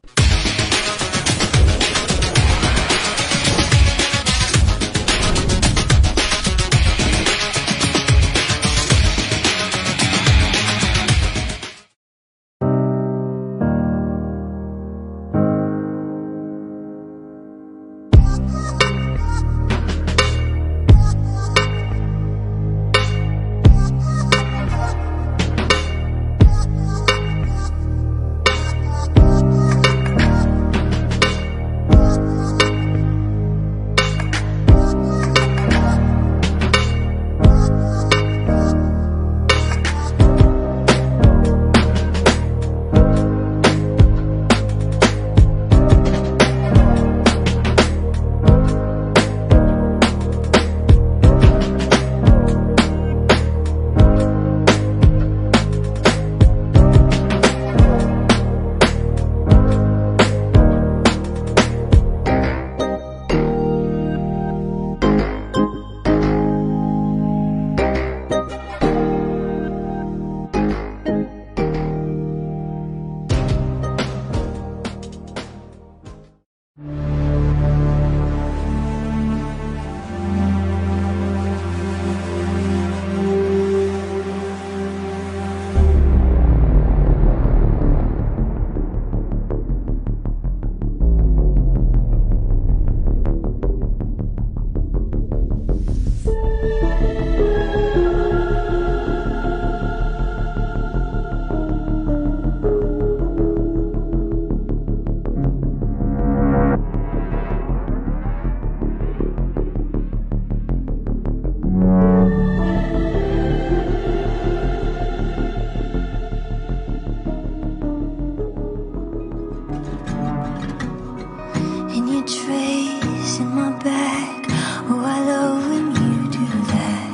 And you're tracing my back. Oh, I love when you do that.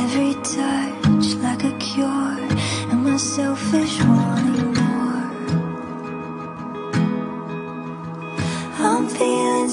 Every touch like a cure, and my selfish wanting more. I'm feeling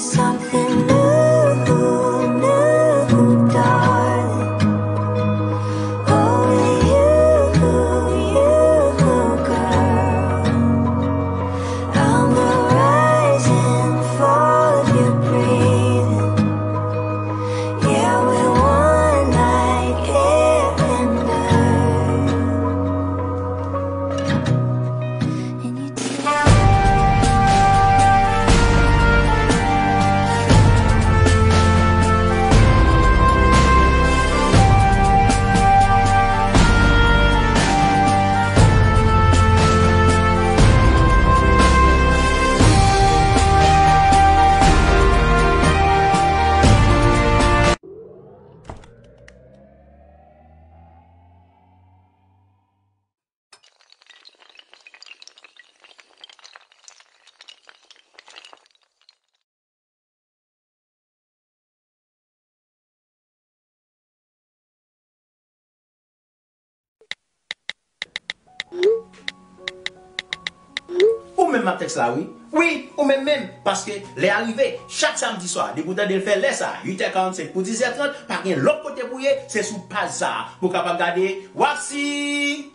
Menm ak tèks la, wi. Wi, ou menm menm. Paske lè a rive, chak samdi swa, depi w tande l fè lè sa, uit è karannsenk pou diz è trant, pa gen lòt kote pou ye, se sou paj sa a. Pou w kapab gade Waxy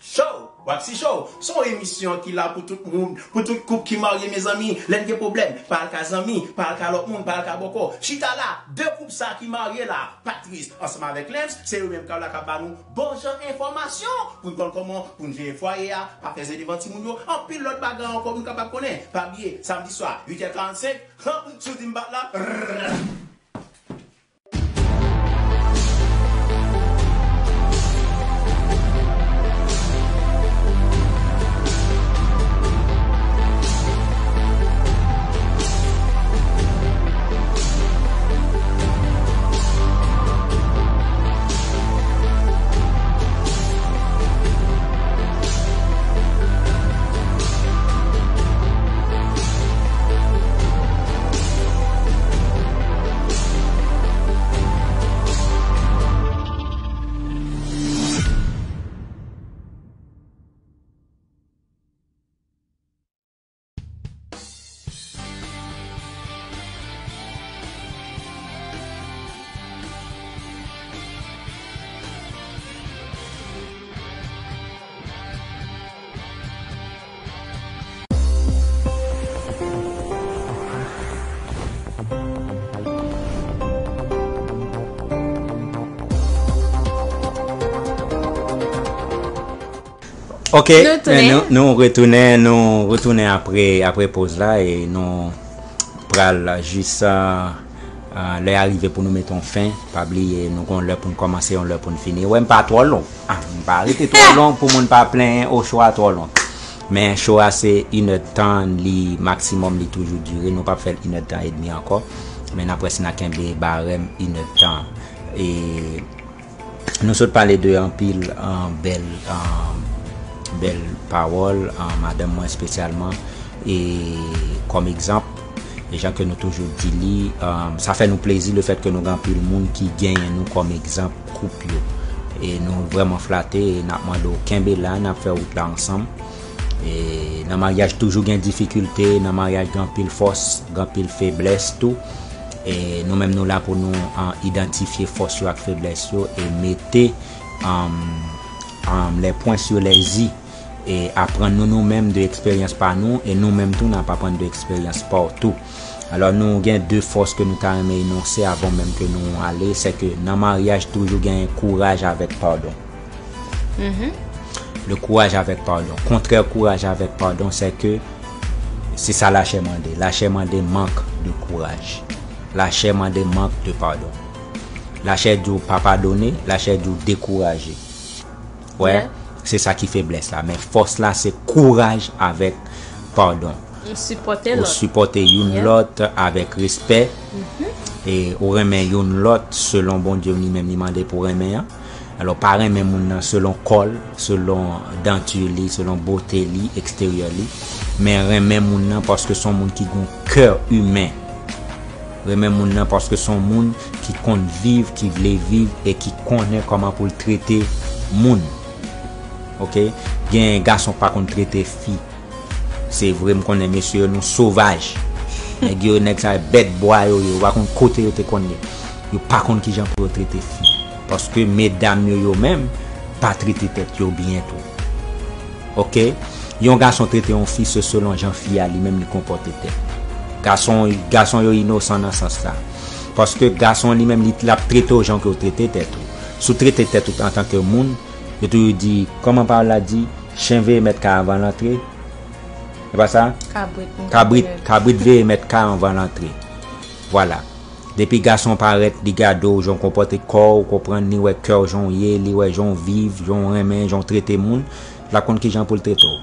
Show. Waxy Show, se yon emisyon ki la pou tout moun, pou tout koup ki marye, mezanmi. Lè n gen pwoblèm, pa al ka zanmi, pa al ka lòt moun, pa al ka bòkò. Chita la, de koup sa ki marye la, Patrice ansanm avèk Lems, se yo menm k ap la k ap ba nou bon jan enfòmasyon pou n konn kòman pou n jere fwaye a, pa fè ze devan timoun yo, anpil lòt bagay ankò pou n kapab konnen. Pa bliye, samdi swa, uit è karannsenk, han, si w di m bat la, rrrr. Ok, nou tounen. Nou, nou retounen, nou retounen apre, apre poz la e nou pral jis, ah, ah, lè a rive pou nou mete yon fen. Pa bliye, nou gon lè pou n kòmanse, yon lè pou n fini. Wè, m pa twò long. Ah, m pa rete twò long pou moun pa plenyen, o, show a twò long. Men show a se inèdtan, li maksimòm, li toujou dire. Nou p ap fè l inèdtan edmi ankò. Men n ap wè si n a kenbe barèm inèdtan. E Nou sot pale de anpil, ah, bèl, ah, bèl pawòl, ah, madanm mwen espesyalman, e kòm egzanp, e jan ke nou toujou di li, ah, sa fè nou plezi lefèt ke nou gen anpil moun ki genyen nou kòm egzanp koup yo. E nou vrèman flate, e n ap mande w kenbe la, n ap fè wout la ansanm. E nan maryaj toujou gen difikilte, nan maryaj gen anpil fòs, gen anpil feblès tou. E nou menm nou la pou nou, ah, idantifye fòs yo ak feblès yo e mete, ah, ah, les points sur les i e aprann nou nou menm de eksperyans pa nou e nou menm tou n ap aprann de eksperyans pa w tou. Alò nou gen de fòs ke nou ta renmen enonse avan menm ke nou ale, se ke nan maryaj toujou gen kouraj avèk padon. Le courage avec pardon. Kontrè kouraj avèk padon, se ke se sa lachè mande. Lachè mande mank de kouraj. Lachè mande mank de padon. Lachè di w pa padone, lachè di w dekouraje. Wè, se sa ki feblès la. Men fòs la, se kouraj avèk padon. Ou sipòte lòt. Ou sipòte youn lòt avèk respè. E ou renmen youn lòt selon Bondye li menm li mande pou renmen an. Alò, pa renmen moun nan selon kò l, selon danti li, selon bote li, eksteryè li. Men renmen moun nan paske se yon moun ki gen yon kè imen. Renmen moun nan paske se yon moun ki konn viv, ki vle viv e ki konnen kòman pou l trete moun. Oke? Gen gason k pa konn trete fi. Se vre, m konnen mesye yo, nou sovaj. Nèg yo, nèg sa yo, bèt bwa yo ye. Yo pa konn kote yo te konn ye. Yo pa konn kijan pou yo trete fi. Paske medam yo, yo menm, pa trete tèt yo byen tou. Oke? Yon gason trete yon fi, se selon jan fi a li menm li konpòte tèt. Gason, gason yo inosan nan sans sa. Paske gason li menm, li, l ap trete w jan ke w trete tèt ou. Si w trete tèt ou antanke moun, yo toujou di, kòman pawòl la di, chen veye mèt kay anvan l antre. E pa sa? Kabrit, kabrit veye mèt kay anvan l antre. Vwala. Depi gason parèt, li gade w, jan w konpòte kò w, ou konprann, li wè kè w jan w ye, li wè jan w viv, jan w renmen, jan w trete moun, l ap konn kijan pou l trete w.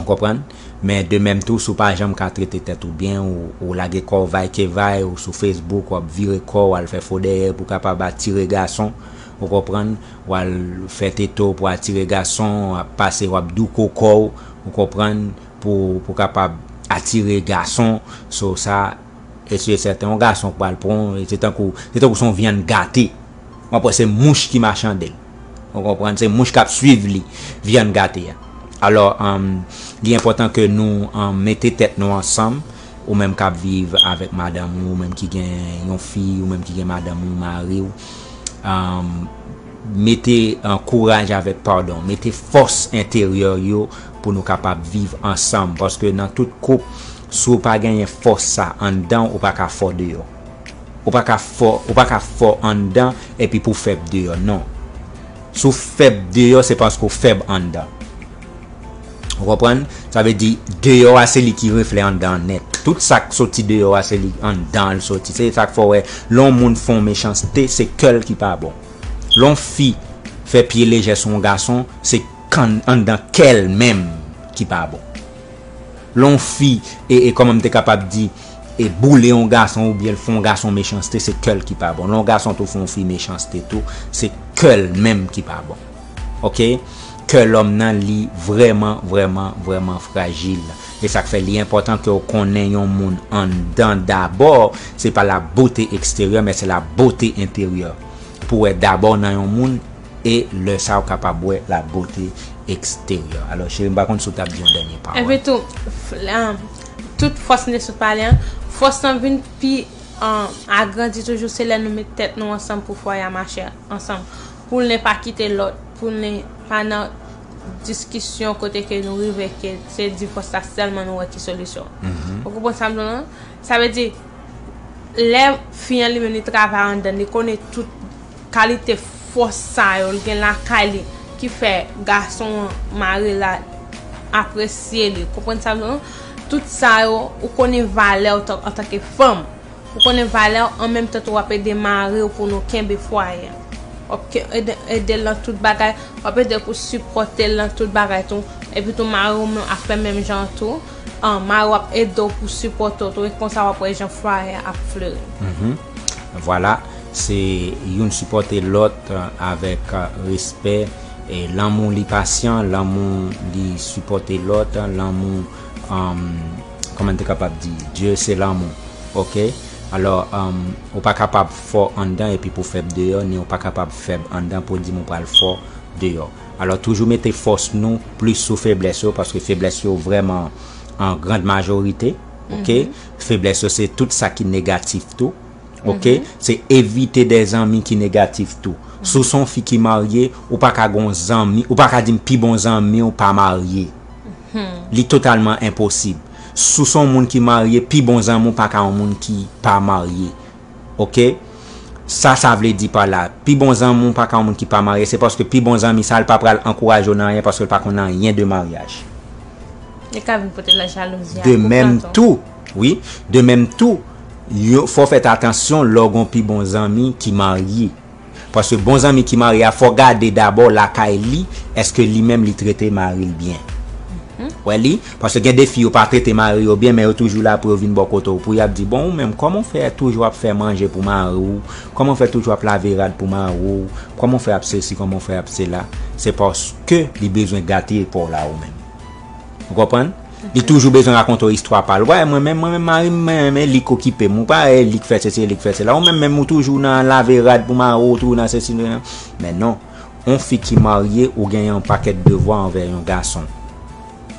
Ou konprann? Men de menm tou, si w pa janm ka trete tèt ou byen, ou, ou lage kò w vay ke vay, ou sou Facebook, w ap vire kò w, w al fè fo dèyè pou w kapab atire gason, ou konprann? W al fè teto pou atire gason, w ap pase, w ap douko kò w, ou konprann? Pou, pou kapab atire gason. So sa, e si e sèten, yon gason k pral pran w, se tankou, se tankou se yon vyann gate. W ap wè se mouch ki machande l. Ou konprann? Se mouch k ap swiv li, vyann gate a. Alò, um, li enpòtan ke nou um, mete tèt nou ansanm, ou menm k ap viv avèk madanm ou, ou menm ki gen yon fi, ou menm ki gen madanm ou, mari w. Um, mete uh, kouraj avèk padon, mete fòs enteryè yo pou nou kapab viv ansanm. Paske nan tout koup, si w pa genyen fòs sa anndan, ou pa ka fò deyò. Ou pa ka fò, ou pa ka fò anndan epi pou fèb deyò, non. Si w fèb deyò, se paske w fèb anndan. Ou konprann? Sa vle di, deyò a se li ki reflè anndan an nèt. Tout sa k soti deyò a se li anndan an l soti. Se sa k fè w wè, lè yon moun fè yon mechanste, se kè l ki pa bon. Lè yon fi fè pye lejè sou yon gason, se kan anndan kè l menm ki pa bon. Lè yon fi, e, e kòman m te kapab di, e boule yon gason oubyen l fè yon gason mechanste, se kè l ki pa bon. Lè yon gason tou fè yon fi mechanste tou, se kè l menm ki pa bon. Oke? Kè lòm nan li vrèman, vrèman, vrèman frajil. E sa k fè li enpòtan ke w konnen yon moun anndan dabò, se pa la bote eksteryè, men se la bote enteryè. Pou wè dabò nan yon moun, e lè sa w kapab wè la bote eksteryè. Alò, cheri, m pa konn si w t ap di yon dènye pawòl. Epi tou, f- la, tout fòs nou te sot pale an, fòs lan vin pi an, agrandi toujou, se lè nou met tèt nou ansanm pou fwaye a mache ansanm. Pou l ne pa kite lòt, pou l ne pa nan diskisyon kote ke nou rive ke se divòs la sèlman nou wè ki solisyon. Ou konprann sa m di w lan? Sa vle di, lè fi an li menm li travay anndan, li konnen tout kalite fòs sa yo, li gen lakay li, ki fè gason an mari la apresye li. Konprann sa m di w lan? Tout sa yo, ou konnen valè w tan- antanke fanm. Ou konnen valè w, an menm tan tou w ap ede mari w pou nou kenbe fwaye a. W ap ke- ede, ede l nan tout bagay, w ap ede l pou sipòte l nan tout bagay tou. Epi tou mari w menm ap fè menm jan tou. An, mari w ap ede w pou sipòte w tou. E konsa w ap wè jan fwaye a ap fleri. Vwala, se youn sipòte lòt uh, avèk uh, respè. E lanmou li pasyan, lanmou li sipòte lòt, lanmou, um, kòman n te kapab di, Dye se lanmou. Oke? Alò, um, ou pa kapab fò anndan epi pou fèb deyò, ni ou pa kapab fèb anndan pou di m ou pral fò deyò. Alò, toujou mete fòs nou plis sou feblès yo, paske feblès yo vrèman an grand majorite. Oke? Feblès yo se tout sa ki negatif tou. Oke? Se evite de zanmi ki negatif tou. Si w se yon fi ki marye, ou pa ka gon zanmi, ou pa ka di m pi bon zanmi w pa marye. Li totalman enposib. Si w se yon moun ki marye, pi bon zanmi w pa ka yon moun ki pa marye. Oke? Sa sa vle di pa la, pi bon zanmi w pa ka yon moun ki pa marye, se paske pi bon zanmi sa l pa pral ankouraje w nan anyen paske l pa konn anyen de maryaj. Li ka vin pote lajalouzi a. De menm tou, wi, de menm tou, yo, fò w fè atansyon lè w gon pi bon zanmi ki marye. Paske bon zanmi ki marye a, fò w gade dabò lakay li, èske li menm li trete mari l byen. Wè li, paske gen de fi yo pa trete mari yo byen, men yo toujou la pou yo vin bò kote w, pou y ap di, bon, ou menm, kòman w fè toujou ap fè manje pou mari w? Kòman w fè toujou ap lave rad pou mari w? Kòman w fè ap sesi, kòman w fè ap sela? Se paske li bezwen gate pa w la ou menm. Ou konprann? Li toujou bezwen rakonte w istwa pa l. Wè, mwen menm, mwen menm, mari m, mwen menm, e li k okipe m. Ou pa, e li k fè sesi, e li k fè sela. Ou menm, menm, ou toujou nan lave rad pou mari w, ou toujou nan sesi, nan. Men non. Yon fi ki marye, ou gen yon pakèt devwa anvè yon gason.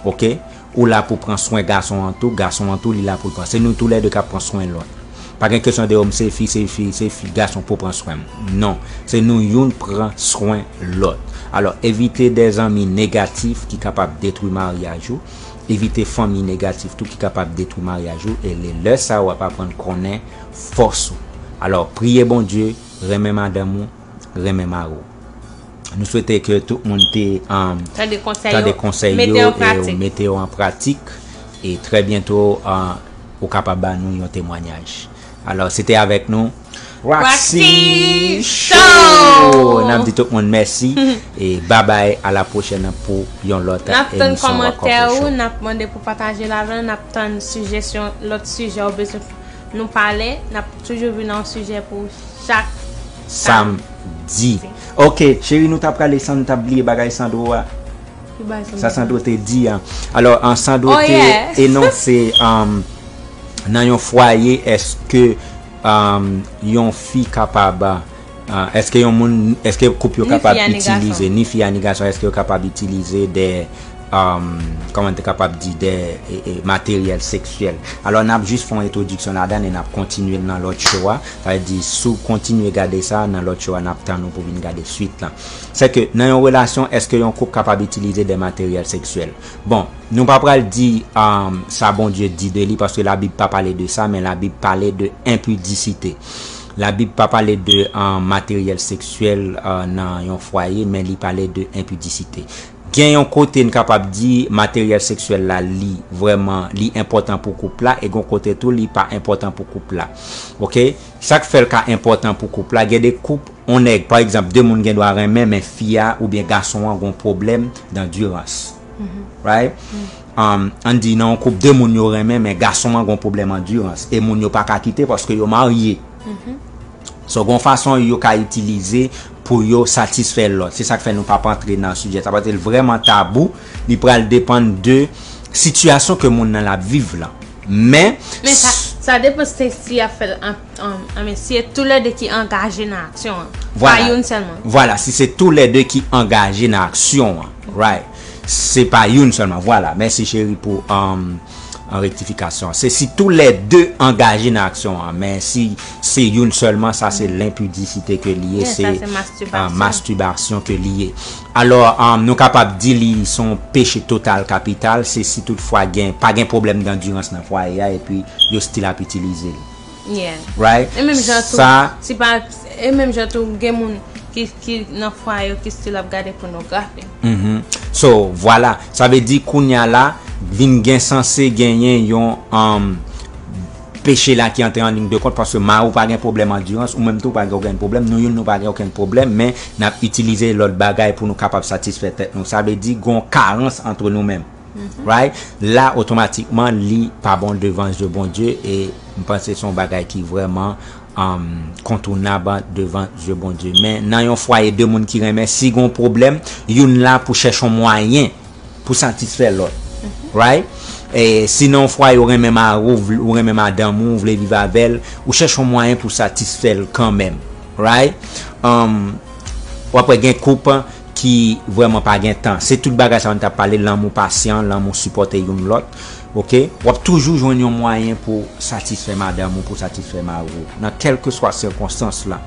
Oke? Ou la pou pran swen gason an tou, gason an tou, li la pou l pran. Se nou toulède k ap pran swen lòt. Pa gen kesyon de, o, m se fi, se fi, se fi, gason pou pran swen m. Non. Se nou youn pran swen lòt. Alò, evite de zanmi negatif ki kapab detwi maryaj ou. Evite fanmi negatif tou ki kapab detwi maryaj ou. E lè, lè sa a, w ap aprann konnen fòs ou. Alò, priye Bondye, renmen madanm ou, renmen mari w. Nou swete ke tout moun te um, tande konsèy yo, mete yo an pratik. E trè byento, uh, ou kapab ba nou yon temwanyaj. Alò, se te avèk nou, Roxy Show! N ap di tout moun mèsi. E babay, a la pwochèn pou yon lòt emisyon Rock Coffee Show. N ap tann kòmantè ou, n ap mande pou pataje l avè nou, n ap tann sijesyon, lòt sijè ou bezwen nou pale, n ap toujou vin nan yon sijè pou chak samdi. Ok, cheri, nou ta prale san nou ta bliye bagay Sandro a. Sa Sandro te di a. Alò, an Sandro te enonse um, nan yon fwaye, èske um, yon fi kapab, uh, èske yon moun, èske koup yo kapab itilize, ni fi a ni gason, èske yo kapab itilize de um, kòman te kapab di, de e, e, materyèl seksyèl. Alò, n ap jis fè yon entwodiksyon ladan e n ap kontinye l nan lòt show a. Sa vle di, si w kontinye gade sa, nan lòt show a, n ap tann ou pou vin gade swit lan. Se ke nan yon relasyon, èske yon koup kapab itilize de materyèl seksyèl? Bon, nou pa pral di um, sa Bondye di de li, paske Labib pa pale de sa, men Labib pale de enpidisite. Labib pa pale de um, materyèl seksyèl uh, nan yon fwaye, men li pale de enpidisite. Gen yon kote n kapab di materyèl seksyèl la li vrèman li enpòtan pou koup la, e gon kote tou li pa enpòtan pou koup la. Oke? Sa k fè l ka enpòtan pou koup la, gen de koup, on nèg, pa egzanp, de moun gen dwa renmen, men fi a oubyen gason an gon pwoblèm dandirans. Right? Um, ann di nan yon koup de moun yo renmen, men gason an gon pwoblèm andirans. E moun yo pa ka kite paske yo marye. So, gon fason yo ka itilize pou yo satisfè lòt. Se sa k fè nou p ap antre nan sijè sa. Paske l vrèman tabou, li pral depann de sitiyasyon ke moun nan l ap viv lan. Men, Men sa, sa depann se si y ap fè l an, an, an, men si e toulède ki angaje nan aksyon an. Pa Vwala. Youn sèlman. Vwala, si se toulède ki angaje nan aksyon an. Right. Se pa youn sèlman. Vwala. Mèsi, cheri, pou um, an rektifikasyon. Se si toulède angaje nan aksyon an. Men si se youn sèlman, sa se lenpidisite ke li ye. Yeah, se sa se mastibasyon. Uh, mastibasyon ke li ye. Alò, um, nou kapab di li se yon peche total kapital, se si toutfwa gen, pa gen pwoblèm dandirans nan fwaye a, epi yo still ap itilize l. Yeah. Right? E menm jan tou, Sa, si pa, e menm jan tou, gen moun ki, ki nan fwaye yo ki still ap gade pònografi. Mhm. So, vwala. Sa vle di, kounya la, vin gen sanse genyen yon um, peche la ki antre an liy de kont, paske mari w pa gen pwoblèm andirans, ou menm tou pa gen okenn pwoblèm, nou youn nou pa gen okenn pwoblèm, men n ap itilize lòt bagay pou nou kapab satisfè tèt nou. Sa vle di, gon karans antre nou menm. Right? La, otomatikman, li pa bon devan zye Bondye, e m panse se yon bagay ki vrèman um, kontounab devan zye Bondye. Men nan yon fwaye de moun ki renmen, si gon pwoblèm, youn la pou chèche yon mwayen pou satisfè lòt. Right? E si nan yon fwaye ou renmen mari w, ou vle- ou renmen madanm ou, ou vle viv avè l, ou chèche yon mwayen pou satisfè l kanmenm. Right? Um, w ap wè gen koup ki vrèman pa gen tan. Se tout bagay sa yo n t ap pale, lanmou pasyan, lanmou sipòte youn lòt. Oke? W ap toujou jwenn yon mwayen pou satisfè madanm ou, pou satisfè mari w, nan kèlkeswa sikonstans la.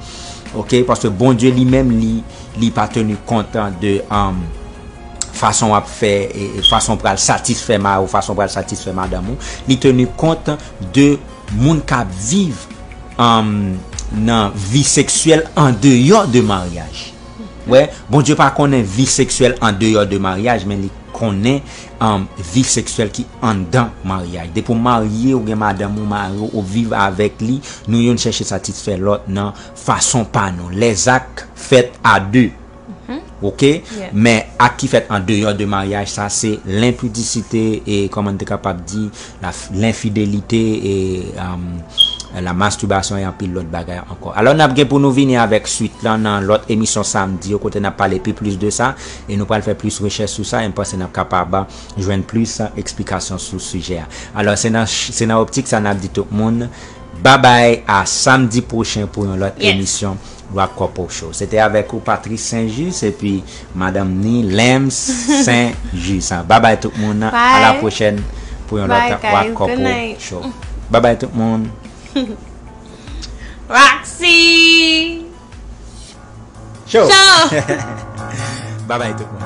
Oke? Paske Bondye li menm, li, li pa teni kont de um, fason w ap fè, e, e fason w pral satisfè mari w, fason w pral satisfè madanm ou. Li teni kont de moun k ap viv um, nan vi seksyèl andeyò de maryaj. Wè, Bondye pa konnen vi seksyèl andeyò de maryaj, men li konnen um, vi seksyèl ki anndan maryaj. Depi w marye, ou gen madanm ou, mari w, ou viv avèk li, nou youn chèche satisfè lòt nan fason pa nou. Lèzak fèt a de. Oke? Yeah. Men ak ki fèt andeyò de maryaj, sa se lenpidisite e, kòman n te kapab di, la, lenfidelite e um, la mastibasyon e anpil lòt bagay ankò. Alò, n ap gen pou nou vini avèk swit lan nan lòt emisyon samdi yo, kote n ap pale pi plis de sa, e nou pral fè plis rechèch sou sa, e m panse n ap kapab jwenn plis eksplikasyon sou sijè a. Alò, se nan, se nan optik sa n ap di tout moun, babay, a samdi pwochen pou yon lòt Yes. emisyon Rock Couple Show. Se te avèk ou, Patrice Saint-Just, epi madanm ni, Lems Saint-Just. Babay tout moun, a la Bye. pwochèn pou yon Bye, lòt guys. Rock Good Couple night. Show. Babay tout moun. Roxy! Show! Show! Babay tout moun.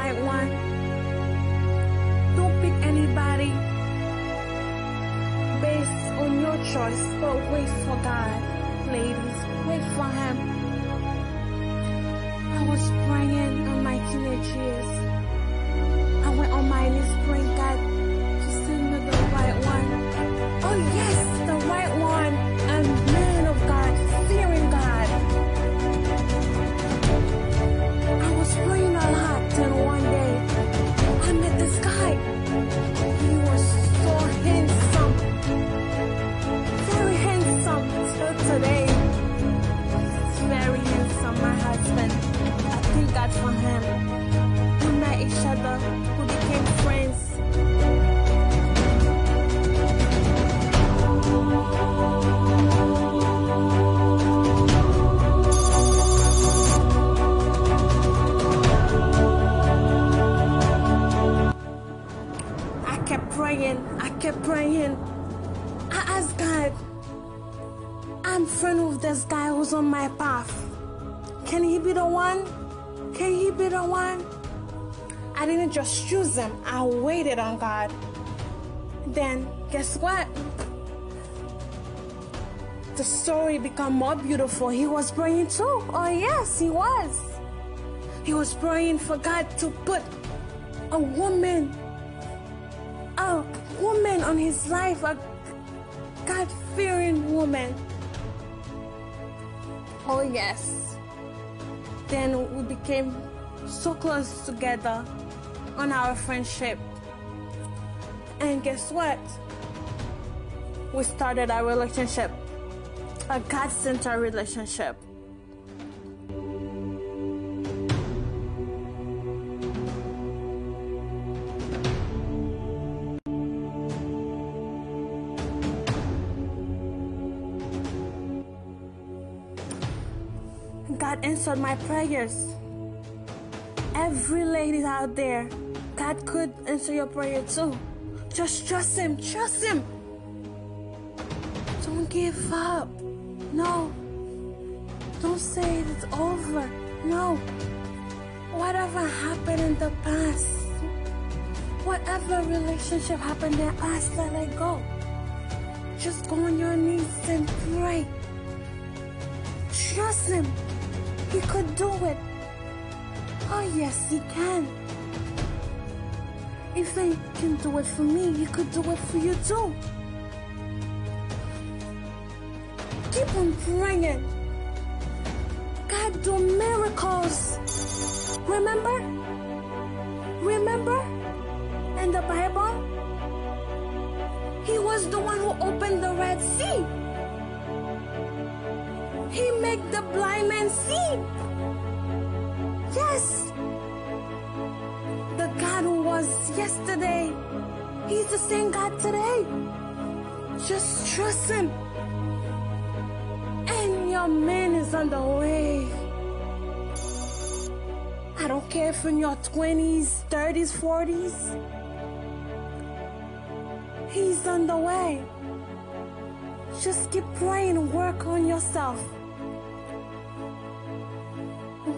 right one. Don't pick anybody based on your choice, but wait for God, ladies. Wait for Him. I was praying in my teenage years. I went on my knees praying, "God, to send me the right one." Oh yes, the right one. A man of God, fearing God. I was praying a lot, and one day I met this guy. He was so handsome. Very handsome till today. He's very handsome, my husband. I thank God for him. We met each other, we became friends. I kept praying, I kept praying. I asked God, "I'm friend with this guy who's on my path. Can he be the one? Can he be the one?" I didn't just choose him. I waited on God. Then, guess what? The story become more beautiful. He was praying too. Oh yes, he was. He was praying for God to put a woman, a woman on his life, a God-fearing woman. Oh yes. Then we became so close together on our friendship. And guess what? We started a relationship, a God-centered relationship. God answered my prayers. Every lady out there, God could answer your prayer too. Just trust Him, trust Him. Don't give up. No. Don't say it's over. No. Whatever happened in the past, whatever relationship happened in the past, let it go. Just go on your knees and pray. Trust Him. He could do it. Oh yes, He can. If He can do it for me, He could do it for you too. Keep on praying. God do miracles. Remember? Remember? In the Bible, He was the one who opened the Red Sea. He make the blind man see. Yes. The God who was yesterday, He's the same God today. Just trust Him. And your man is on the way. I don't care if in your twenties, thirties, forties. He's on the way. Just keep praying, work on yourself.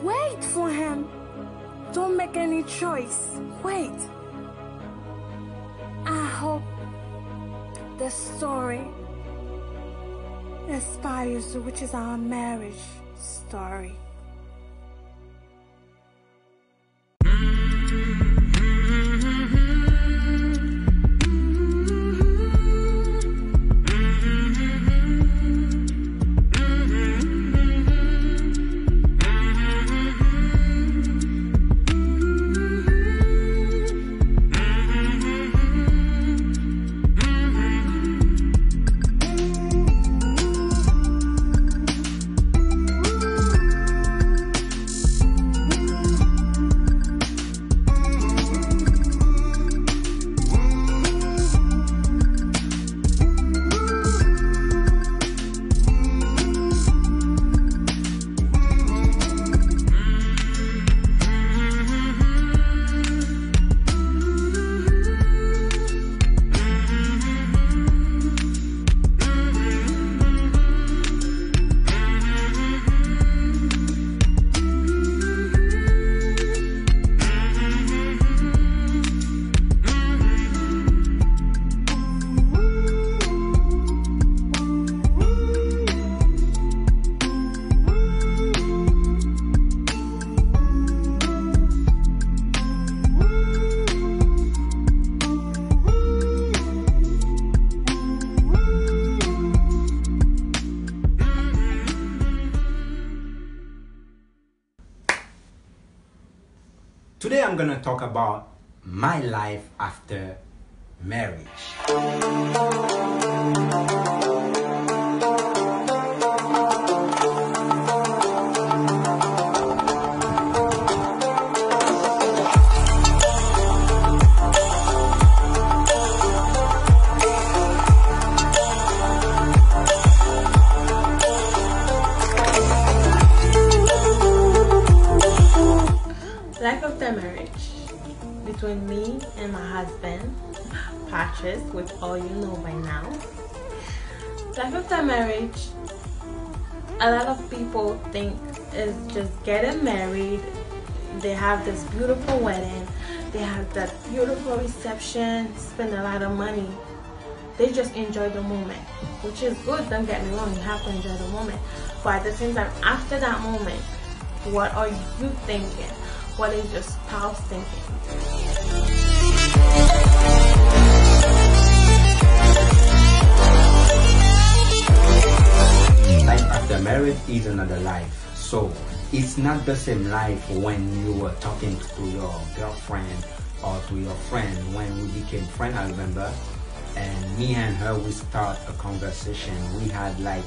Wait for Him. Don't make any choice. Wait. I hope this story inspires you, which is our marriage story. Today I'm gonna talk about my life after marriage. Life after marriage between me and my husband, Patrice, which all you know by now. Life after marriage, a lot of people think is just getting married. They have this beautiful wedding, they have that beautiful reception, spend a lot of money. They just enjoy the moment, which is good, don't get me wrong, you have to enjoy the moment. But at the same time, after that moment, what are you thinking? What is your spouse thinking? Life after marriage is another life. So, it's not the same life when you were talking to your girlfriend or to your friend. When we became friends, I remember, and me and her, we start a conversation. We had, like,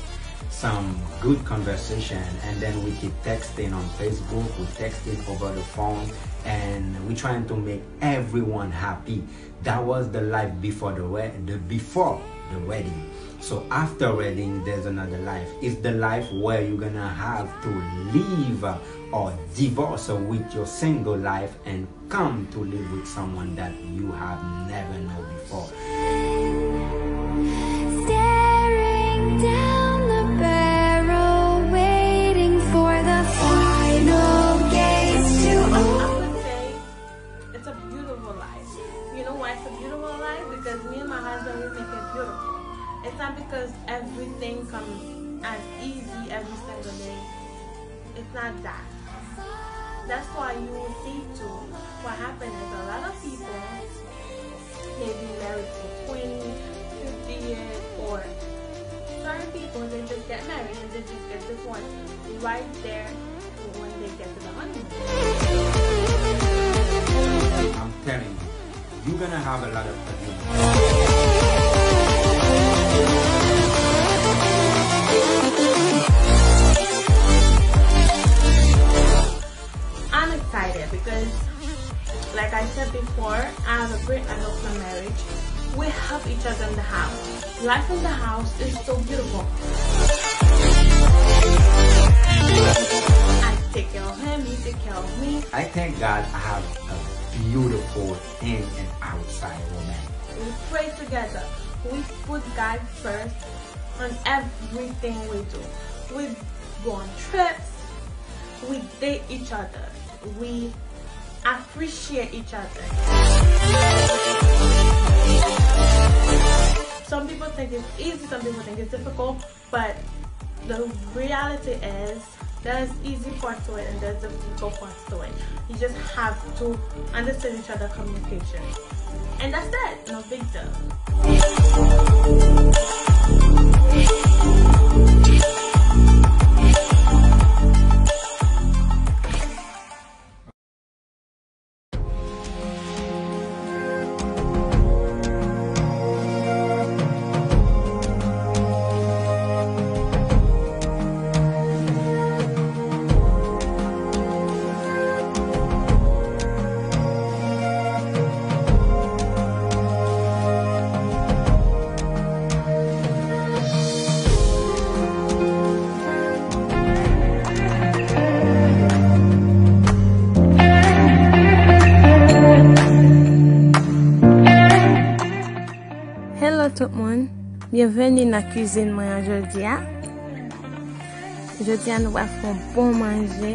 some good conversation, and then we keep texting on Facebook, we texting over the phone, and we trying to make everyone happy. That was the life before the we-, the before the wedding. So after wedding, there's another life. It's the life where you're gonna have to leave or divorce with your single life and come to live with someone that you have never know before. Staring down the barrel, waiting for the final gates to open. I would say it's a beautiful life. You know why it's a beautiful life? Because me and my husband, we make it beautiful. It's not because everything comes as easy every single day. It's not that. That's why you will see too, what happened is a lot of people may be married for twenty, fifty years, or certain people, they just get married and they just get divorced right there when they get to the honeymoon. I'm telling you, you're gonna have a lot of arguments. I'm excited because, like I said before, I have a great level of my marriage. We help each other in the house. Life in the house is so beautiful. I take care of him, he take care of me. I thank God I have a beautiful in and outside woman. We pray together. We put God first on everything we do. We go on trips. We date each other. We appreciate each other. Some people think it's easy, some people think it's difficult, but the reality is there's easy part to it and there's difficult parts to it. You just have to understand each other communication. And that's it. No big deal. Hello tout moun, byenveni nan kwizin mwen an jodi a. Jodi a nou pral fè yon bon manje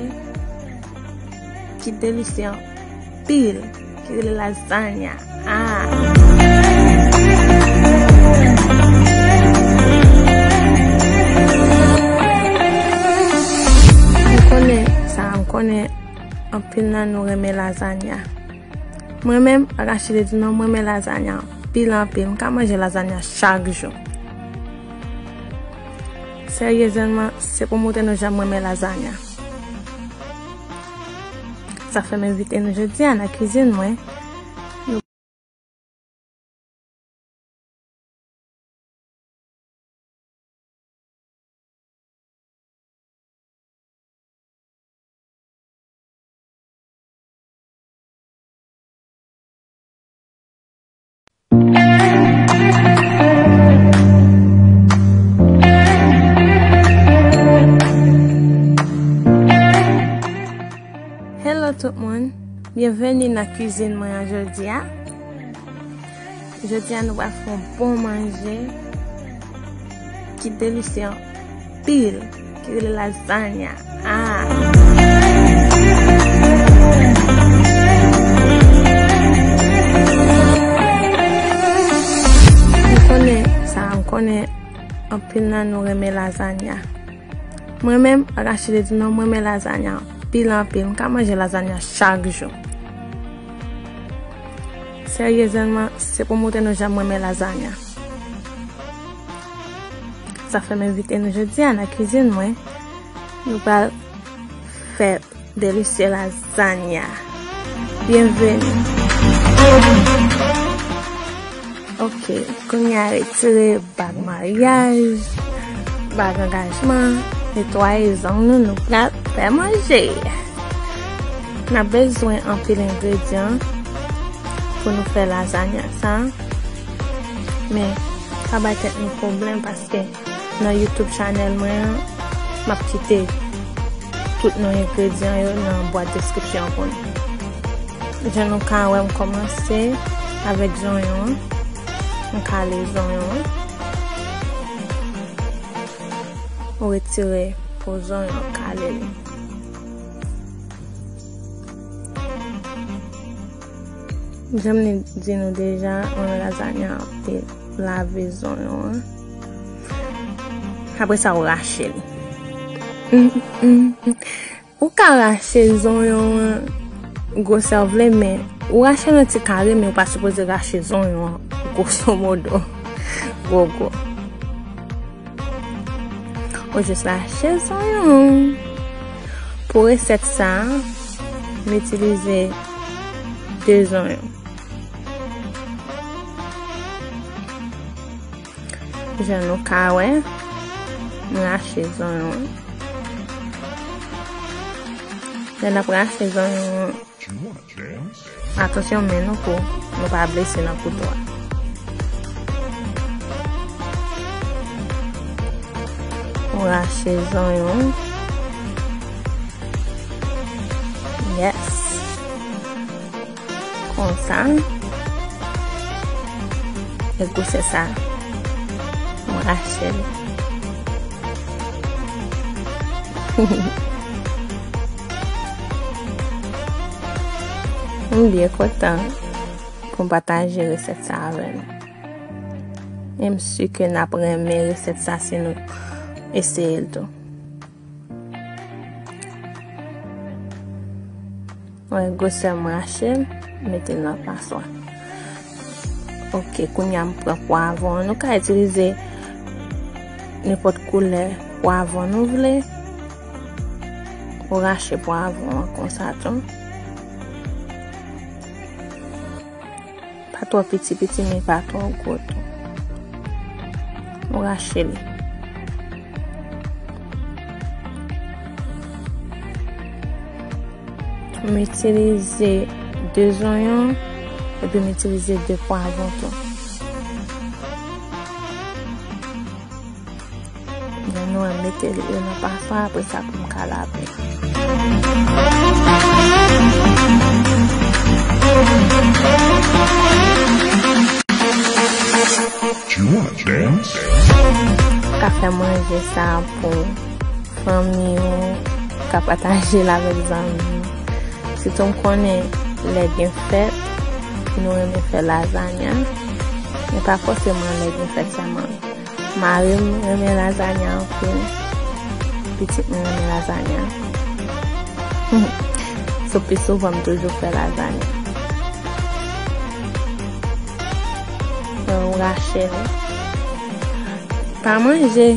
ki delisye anpil, ki rele lazanya. Ah! M konnen sa, m konnen anpil nan nou renmen lazanya. Mwen menm, pa kache di nou, mwen renmen lazanya anpil, anpil. M ka manje lazanya chak jou. Seryezman, se pou montre nou jan mwen renmen lazanya. Sa fè m envite nou jodi a nan kwizin mwen. Hello tout moun, byenveni nan kwizin mwen an jodi a. Jodi a nou pral fè yon bon manje ki delisye anpil, ki rele lazanya. Ah! M konnen sa, m konnen anpil nan nou renmen lazanya. Mwen menm, pa ka chite di non, mwen renmen lazanya anpil, anpil. M ka manje lazanya chak jou. Seryezman, se pou montre nou jan mwen renmen lazanya. Sa fè m envite nou jodi a nan kwizin mwen. Nou pral fè delisye lazanya. Byenveni. Ok, kounye a retire bag maryaj, bag angajman, netwaye zong nou, nou pral fè manje. N ap bezwen anpil engredyan pou nou fè lazanya sa. Men, pa bay tèt nou pwoblèm paske nan YouTube chanèl mwen an, m ap kite tout non engredyan yo nan bwat deskripsyon pou nou. Jan nou ka wè, m kòmanse avèk zonyon an. M kale zonyon an. Ou retire po zonyon an, kale li. Jan m di nou deja, mwen renmen lazanya anpil. Lave zonyon an. Apre sa, ou rache li. Ou ka rache zonyon an gwosè w vle, men ou rache l an ti kare, men ou pa sipoze rache zonyon an gwoso modo, gwo gwo. Ou jis rache zonyon. Pou resèt sa, m itilize de zonyon. Jan nou ka wè, m rache zonyon. Lè n ap rache zonyon, atansyon men nou pou nou pa blese nan kouto a. Ou rache zonyon. Yes. Konsa. E gwosè sa. M rache l. M byen kontan pou m pataje resèt sa avè nou. E m si ke n ap renmen resèt sa si nou eseye l tou. Wè, gwosè m rache l, mete l nan paswa. Ok, kounye a m pran pwavwon. Nou ka itilize nenpòt koulè pwavwon nou vle. Ou rache pwavwon an konsa tou. Pa twò piti piti, men pa twò gwo tou. Ou rache li. M itilize de zonyon, epi m itilize de pwavwon tou. Jan nou wè, m mete li yo nan paswa, apre sa pou m ka lave. Ou ka fè manje sa pou fanmi w, ou ka pataje l avèk zanmi w. Sitou m konnen lè gen fèt, nou renmen fè lazanya. Men pa fòseman lè gen fèt sèlman. Mari m renmen lazanya anpil. Pitit mwen renmen lazanya. So, pi souvan, m toujou fè lazanya. Mwen rache l. Pa manje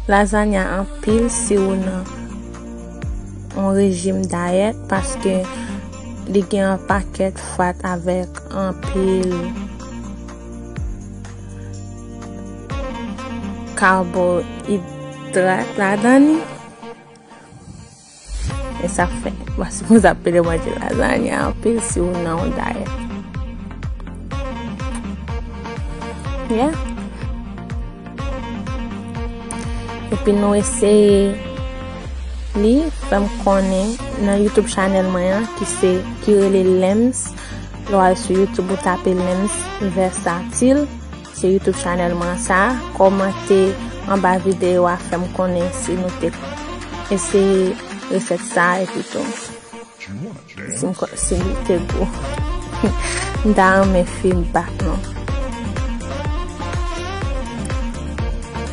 lazanya anpil si ou nan yon rejim dayèt, paske Li gen yon pakèt fat avèk anpil kaboidrat ladan li. E sa fè, pa sipoze ap pede manje lazanya anpil si ou nan yon dayèt. Yeah. Epi nou eseye li, fè m konnen nan YouTube chanèl mwen an, ki se, ki rele Lems. Lè w al sou YouTube, ou tape Lems Versatile. Se YouTube chanèl mwen sa. Kòmante anba videyo a, fè m konnen si nou te eseye resèt sa epi tou. Si m ko-, si li te gou. M ta renmen feedback nou.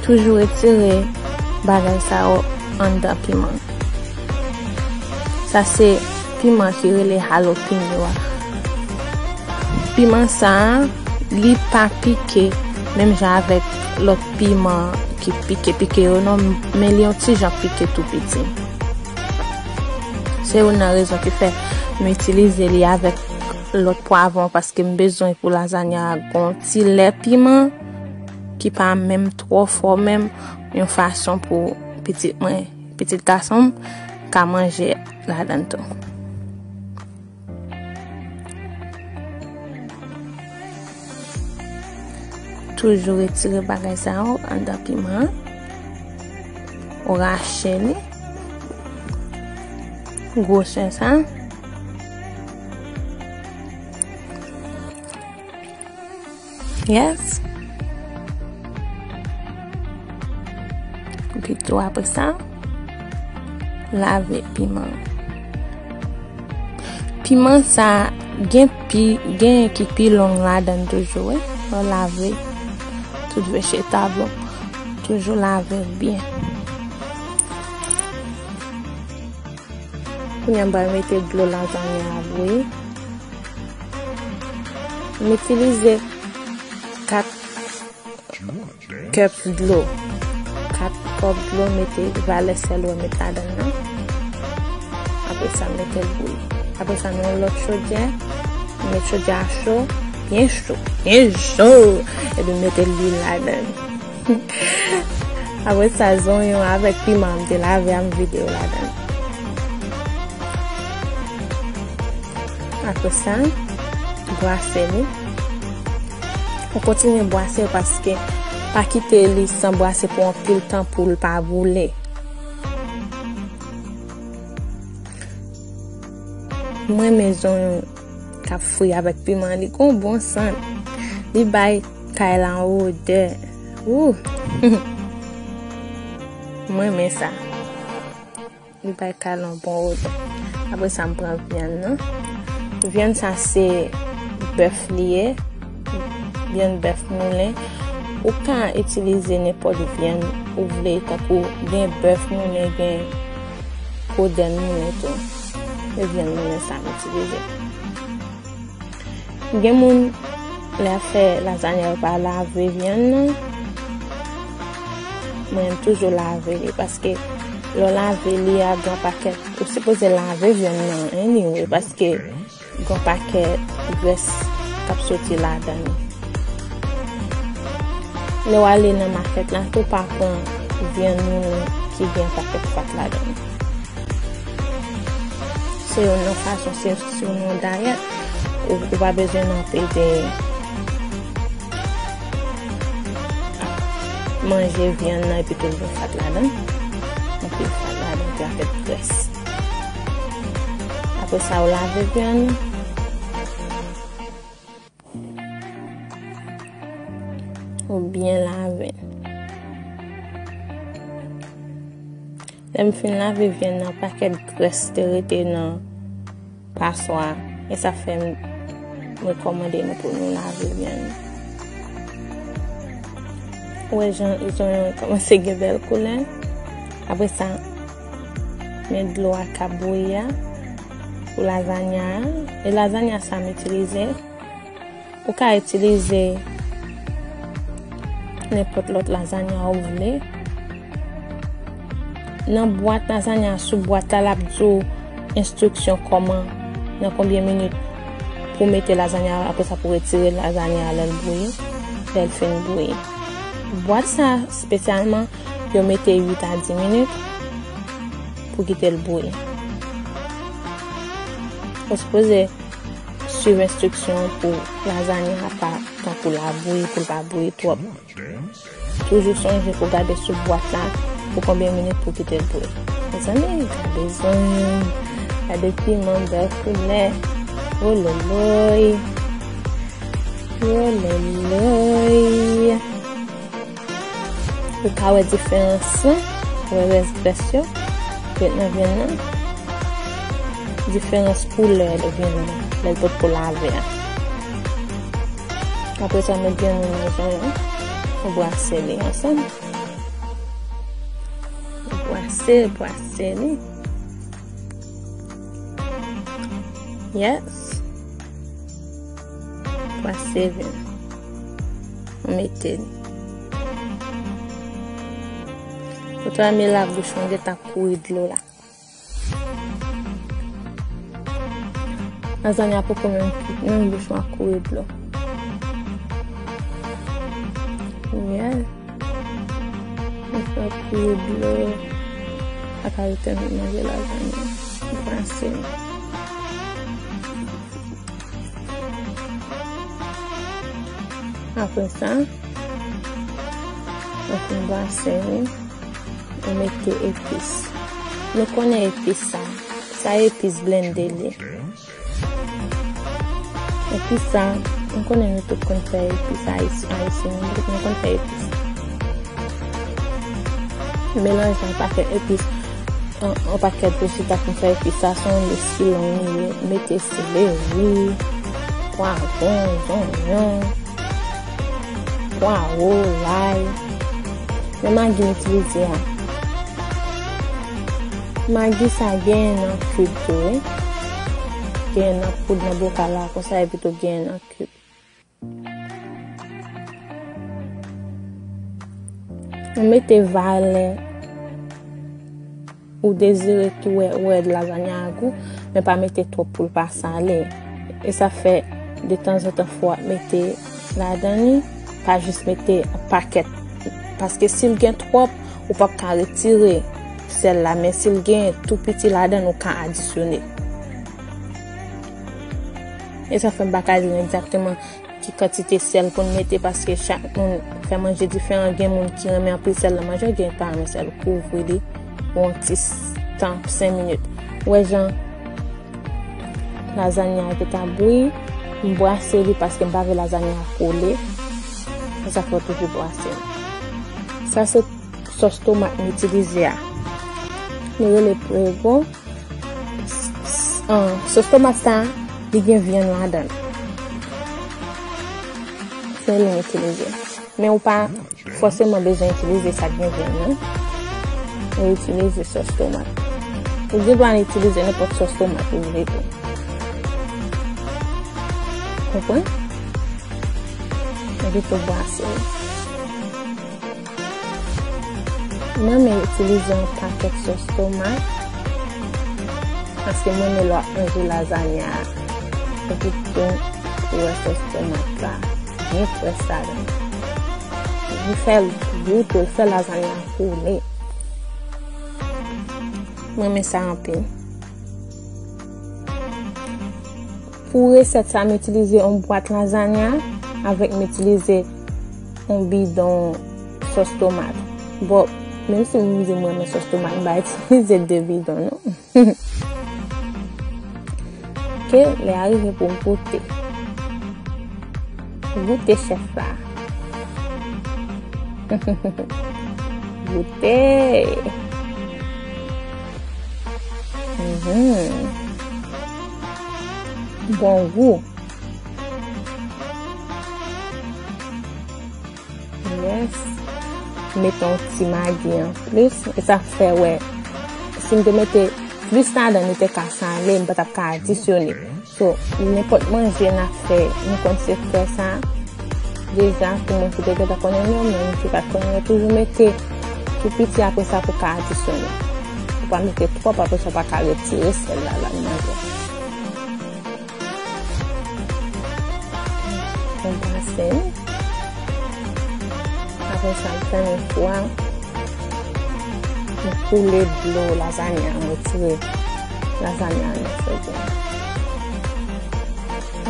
Toujou retire bagay sa yo anndan piman. Sa se piman ki rele jalapeño a. Piman sa a, li pa pike menm jan avèk lòt piman ki pike pike yo non, men li yon ti jan pike tou piti. Se youn nan rezon ki fè m itilize li avèk lòt pwavwon, paske m bezwen pou lazanya a gon ti lè piman ki pa menm twò fò menm, yon fason pou pitit mwen, pitit gason m, ka manje ladan l tou. Toujou retire bagay sa yo anndan piman an. Ou rache li. Gwosè sa. Yes. Epi tou apre sa, lave piman. Piman sa gen pi, gen ki pi long ladan toujou, wi. Ou lave tout vejetab ou. Toujou lave l byen. Kounye a m pral mete dlo lazanya a bouyi. M itilize kat cups dlo. Kat kòp dlo, mete valè sèl ou met ladan nan. Apre sa, mete l bouyi. Apre sa, nan yon lòt chodyè, met chodyè a cho, byen cho, byen cho, epi mete lwil ladan. Apre sa, zonyon avèk piman m te lave a, m vide yo ladan. Apre sa, brase li. Ou kontinye brase paske pa kite li san brase pou anpil tan pou l pa boule. M renmen zonyon k ap fri avèk piman. Li gon bon sant. Li bay kay la yon odè. Woo! M renmen sa. Li bay kay la yon bon odè. Apre sa, m pran vyann nan. Vyann sa se bèf li ye. Vyann bèf moulen. Ou ka itilize nenpòt vyann ou vle, tankou gen bèf moulen, gen kodenn moulen tou. Se vyann moulen sa m itilize. Gen moun, lè y ap fè lazanya, yo pa lave vyann nan. Mwen, m toujou lave li, paske lè w lave li a, gen pakèt, ou sipoze lave vyann nan, anyway, paske gen pakèt grès k ap soti ladan li. Lè w ale nan makèt la tou, pa pran vyann moulen ki gen pakèt fat ladan li. Se youn nan fason, se, se youn nan dayèt. Ou, ou pa bezwen nan pede manje vyann nan epi tou gen fat ladan. Anpil fat ladan, epi avèk grès. Apre sa, ou lave vyann nan. Ou byen lave. Lè m fin lave vyann nan, pakèt grès te rete nan paswa. E sa fè m rekòmande nou pou nou lave vyann nan. Ou wè jan zonyon an kòmanse gen bèl koulè. Apre sa, men dlo a k ap bouyi a pou lazanya a. E lazanya sa m itilize. Ou ka itilize nenpòt lòt lazanya ou vle. Nan bwat lazanya, sou bwat la, l ap di w enstriksyon kòman nan konbyen minit pou mete lazanya, apre sa pou retire lazanya lè l bouyi, lè l fin bouyi. Bwat sa espesyalman, yo mete uit a dis minit pou kite l bouyi. Ou sipoze swiv enstriksyon pou lazanya pa tankou l ap bouyi, pou l pa bouyi twòp. Toujou sonje pou gade sou bwat la pou konbyen minit pou kite l bouyi. Mezanmi, gade zanmi, gade piman, bèl koulè. Wololoy. Wololoy. Ou ka wè diferans lan, wè rès grès yo, ret nan vyann nan. Diferans koulè de vyann nan, lè l potko lave a. Apre sa, met vyann nan nan jan an, ou brase li ansanm. Ou brase, brase li. Yes. Brase vyann. Ou mete li. Ou ta men la bouch mwen gentan kouri dlo la. Lazanya poko menm kwit, menm bouch mwen ap kouri dlo. Yeah. Bouch mwen ap kouri dlo. Apa yo tèlman manje lazanya. Mwen panse. Apre sa, mwen fin brase li. Ou mete epis. Nou konnen epis sa. Sa epis blende li. Epis sa, nou konnen nou tout konn fè epis ayis-, ayisyen, nou tout nou konn fè epis. Melanje yon pakèt epis, yon, yon pakèt epis pou fè epis sa, se yon lis ki long li ye. Mete seleri, pwavwon, zonyon, pwawo, lay. Men magi m itilize a. Magi sa genyen nan kib tou, wi. Genyen nan poud nan bokal la, konsa epi tou genyen nan kib. Ou mete valè ou dezire ki wè, wè lazanya a gou, men pa mete twòp pou l pa sale. E sa fè, detanzantan, fò w ap mete ladan li, pa jis mete pakèt. Paske si l gen twòp, ou p ap ka retire sèl la, men si l gen tou piti ladan l, ou ka adisyone. E sa fè m pa ka di nou egzakteman ki kantite sèl pou n mete, paske chak moun fè manje diferan. Gen moun ki renmen anpil sèl nan manje, gen ki pa renmen sèl. Kouvri li pou yon ti s-, tan, senk minit. Ou wè jan lazanya a gentan bouyi, m brase li paske m pa vle lazanya a kole. Se sa fè w toujou brase li. Sa se sòs tomat m itilize a. Li rele Prego. S-, s-, an, sòs tomat sa, li gen vyann ladan l. Se li m itilize. Men ou pa fòseman bezwen itilize sa k gen vyann nan. Ou itilize sòs tomat. Ou gen dwa itilize nenpòt sòs tomat ou vle tou. Konprann? Epi tou brase. Mwen renmen itilize yon pakèt sòs tomat, paske mwen renmen lè w ap manje lazanya a, epi tou, ou wè sòs tomat la, byen frèch ladan. Li fè l gou tou, li fè lazanya a koule. Mwen renmen sa anpil. Pou resèt sa, m itilize yon bwat lazanya avèk m itilize yon bidon sòs tomat. Bon, menm si m di m renmen sòs tomat, m pa itilize de bidon, non. Ok, lè a rive pou m goute. Goute chèf la. Goute. Mhm. Bon gou. Yes. Mete yon ti magi an plis. E sa fè, wè, si m te mete plis ladan, li te ka sale, m pa t ap ka adisyone. So, nenpòt manje n ap fè, nou konn se fè sa deja, pou moun ki te gentan konnen yo, men ki pa t konnen yo, toujou mete tou piti, apre sa pou ka adisyone. Ou pa mete twòp, apre sa w pa ka retire sèl la, la nan manje. Yon basen. Apre sa, m fèmen fou a. M koule dlo lazanya, m retire lazanya nan fèmen.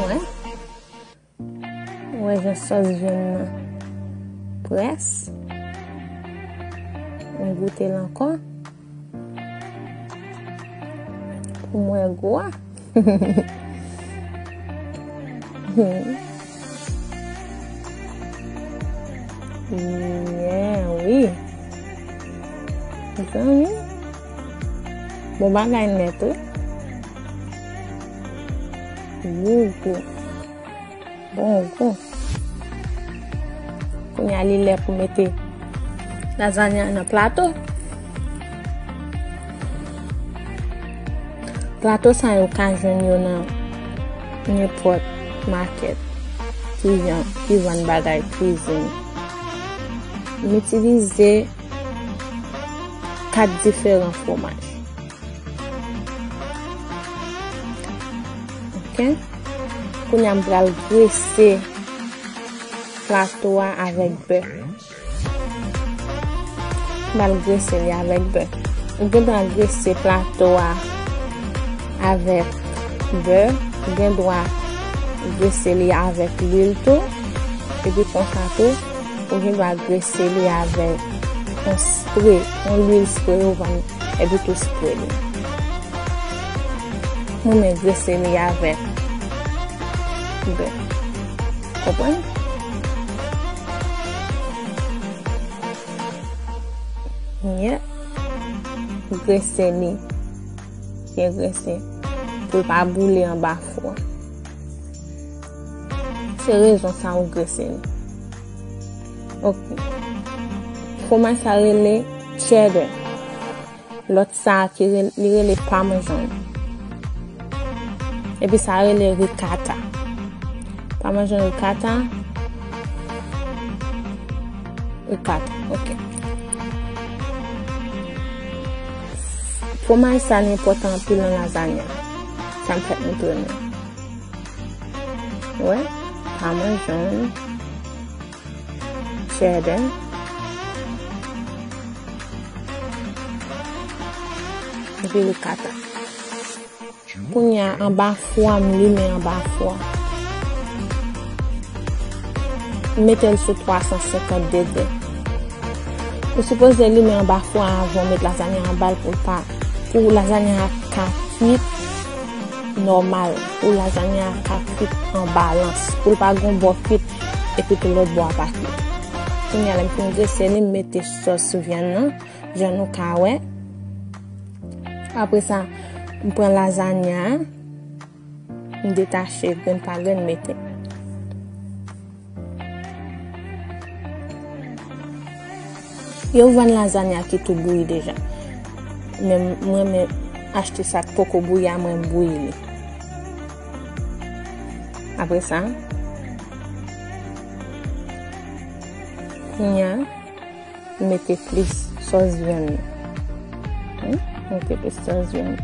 Wè. Wè jan sòs vyann nan près. M goute l ankò. Pou m wè gou a. Yeah, wi. Zanmi. Bon bagay nèt, wi. Wi, wi. Bon gou. Kounye a li lè pou mete lazanya nan plato. Plato sa yo ka jwenn yo nan nenpòt makèt ki jan, ki vann bagay kwizin. M itilize kat diferan fwomaj. Ok. Kounye a m pral grese plato a avèk bè. M pral grese li avèk bè. Ou gen dwa grese plato a avèk bè. Ou gen dwa grese li avèk lwil tou. Epi konsa tou, ou gen dwa grese li avèk yon spre, yon lwil spre yo vann, epi tou spre li. Mwen menm grese li avèk bè. Konprann? Yeah. Grese li. Byen grese. Pou l pa boule anba fou a. Se rezon sa ou grese li. Ok. Fwomaj sa rele cheddar. Lòt sa a ki rele, li rele parmesan. Epi sa rele ricotta. Parmesan, ricotta. Ricotta, ok. Fwomaj sa li enpòtan anpil nan lazanya. Sa m fèk montre nou. Wè, parmesan, cheddar, epi ricotta. Kounye a, anba fou a, m limen anba fou a. M mete l sou twa san senkant degre. Ou sipoze limen anba fou a avan w met lazanya anba l pou l pa, pou lazanya a ka kwit nòmal, pou lazanya a ka kwit an balans, pou l pa gon bò kwit epi tou lòt bò a pa kwit. Kounye a, lè m fin grese li, m mete sòs vyann nan, jan nou ka wè. Apre sa, m pran lazanya a, m detache grenn pa grenn, m mete. Yo vann lazanya ki tou bouyi deja. Men mwen, mwen achte sa k poko bouyi a, mwen bouyi li. Apre sa, kounye a, mete plis sòs vyann nan. Hmm? Mete plis sòs vyann.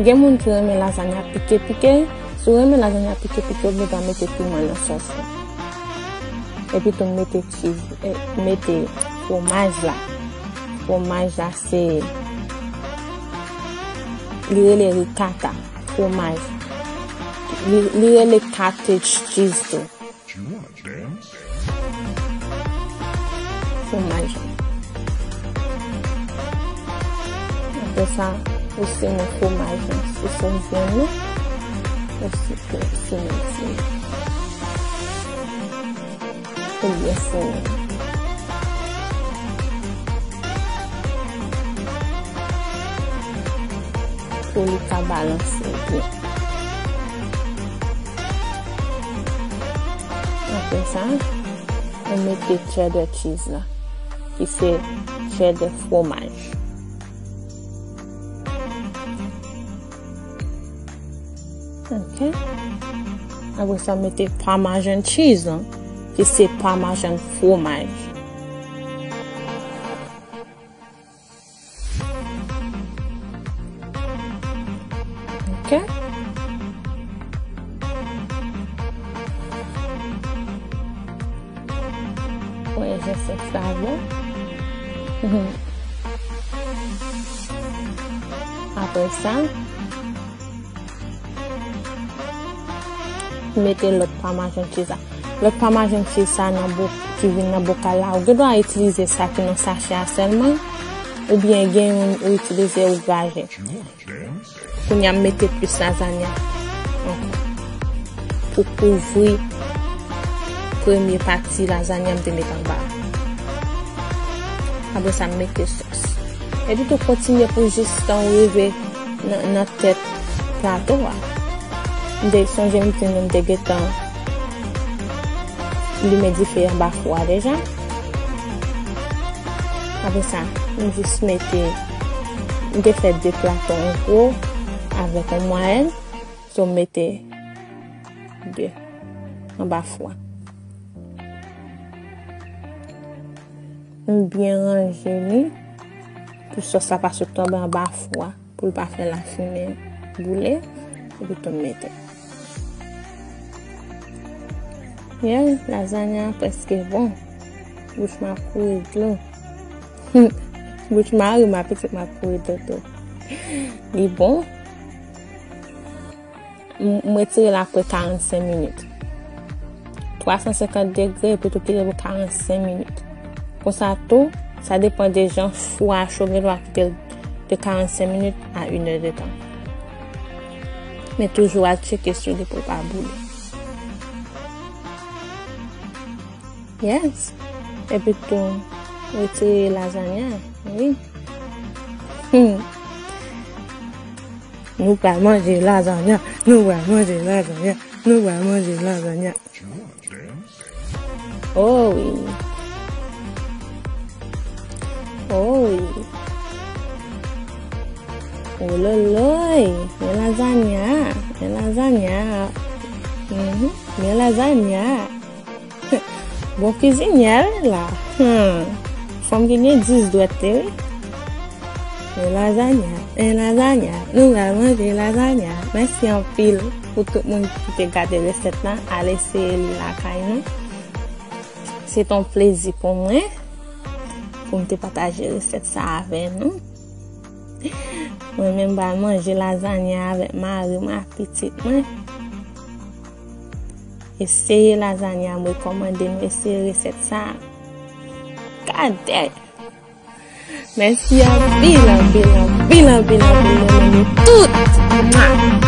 Gen moun ki renmen lazanya pike pike. Si w renmen lazanya pike pike, ou bezwen mete piman nan sòs la. Epi tou mete cheese, eh, mete fwomaj la. Fwomaj la se, li rele ricotta, fwomaj. Li, li rele cottage cheese tou. Fwomaj. Apre sa, ou simen fwomaj lan sou sòs vyann nan. Ou si-, ou simen, simen. Ou byen simen. Pou li ka balanse byen. Apre sa, ou mete cheddar cheese la, ki se cheddar fwomaj. Ok. Apre sa, mete parmesan cheese la, ki se parmesan fwomaj. Ok. Wè, je sais sa bon. Apre sa, mete lòt pamajan cheese la. Lòt pamajan cheese sa nan bo-, ki vin nan bokal la, ou gen dwa itilize sa ki nan sachè a sèlman, oubyen gen youn ou itilize ou graje. Kounye a, m mete plis lazanya ankò pou kouvri premye pati lazanya m te met anba a. Apre sa, m mete sòs. Epi tou, kontinye pou jis tan w rive nan, nan tèt plato a. M te sonje m te, m te gentan limen dife anba fou a deja. Apre sa, m jis mete, m te fè de plato an gwo avèk yon mwayèn. So, m mete de anba fou a. M byen ranje li pou sòs la pa sot tonbe anba fou a, pou l pa fè lafimen boule, epi tou m mete. Yeah, lazanya prèske bon. Bouch mwen ap kouri dlo. Bouch mari m ap pitit mwen ap kouri dlo tou. Li bon. M, m retire l apre karannsenk minit. Twa san senkant degre, epi tou kite pou karannsenk minit. Konsa tou, sa depann de jan fou a cho, gen dwa kite l de karannsenk minit a inè de tan. Men toujou al tcheke sou li pou l pa boule. Yes. Epi tou, retire lazanya, wi. Hmm. Nou pral manje lazanya, nou pral manje lazanya, nou pral manje lazanya. Oh wi. Oh wi. Oh loloy, men lazanya, men lazanya. Mhm, men lazanya. Bon kizinyè wi la. Hmm. Fanm ki gen dis dwèt li wi. Men lazanya, men lazanya. Nou pral manje lazanya. Mèsi anpil pou tout moun ki te gade resèt la. Al eseye li lakay nou. Se t on plezi pou mwen pou m te pataje resèt sa avè nou. Mwen menm m pral manje lazanya avèk mari mwen ak pitit mwen. Eseye lazanya, m rekòmande nou eseye resèt sa. Gade! Mèsi anpil, anpil, anpil, anpil, anpil, mwen renmen nou tout! Mwa!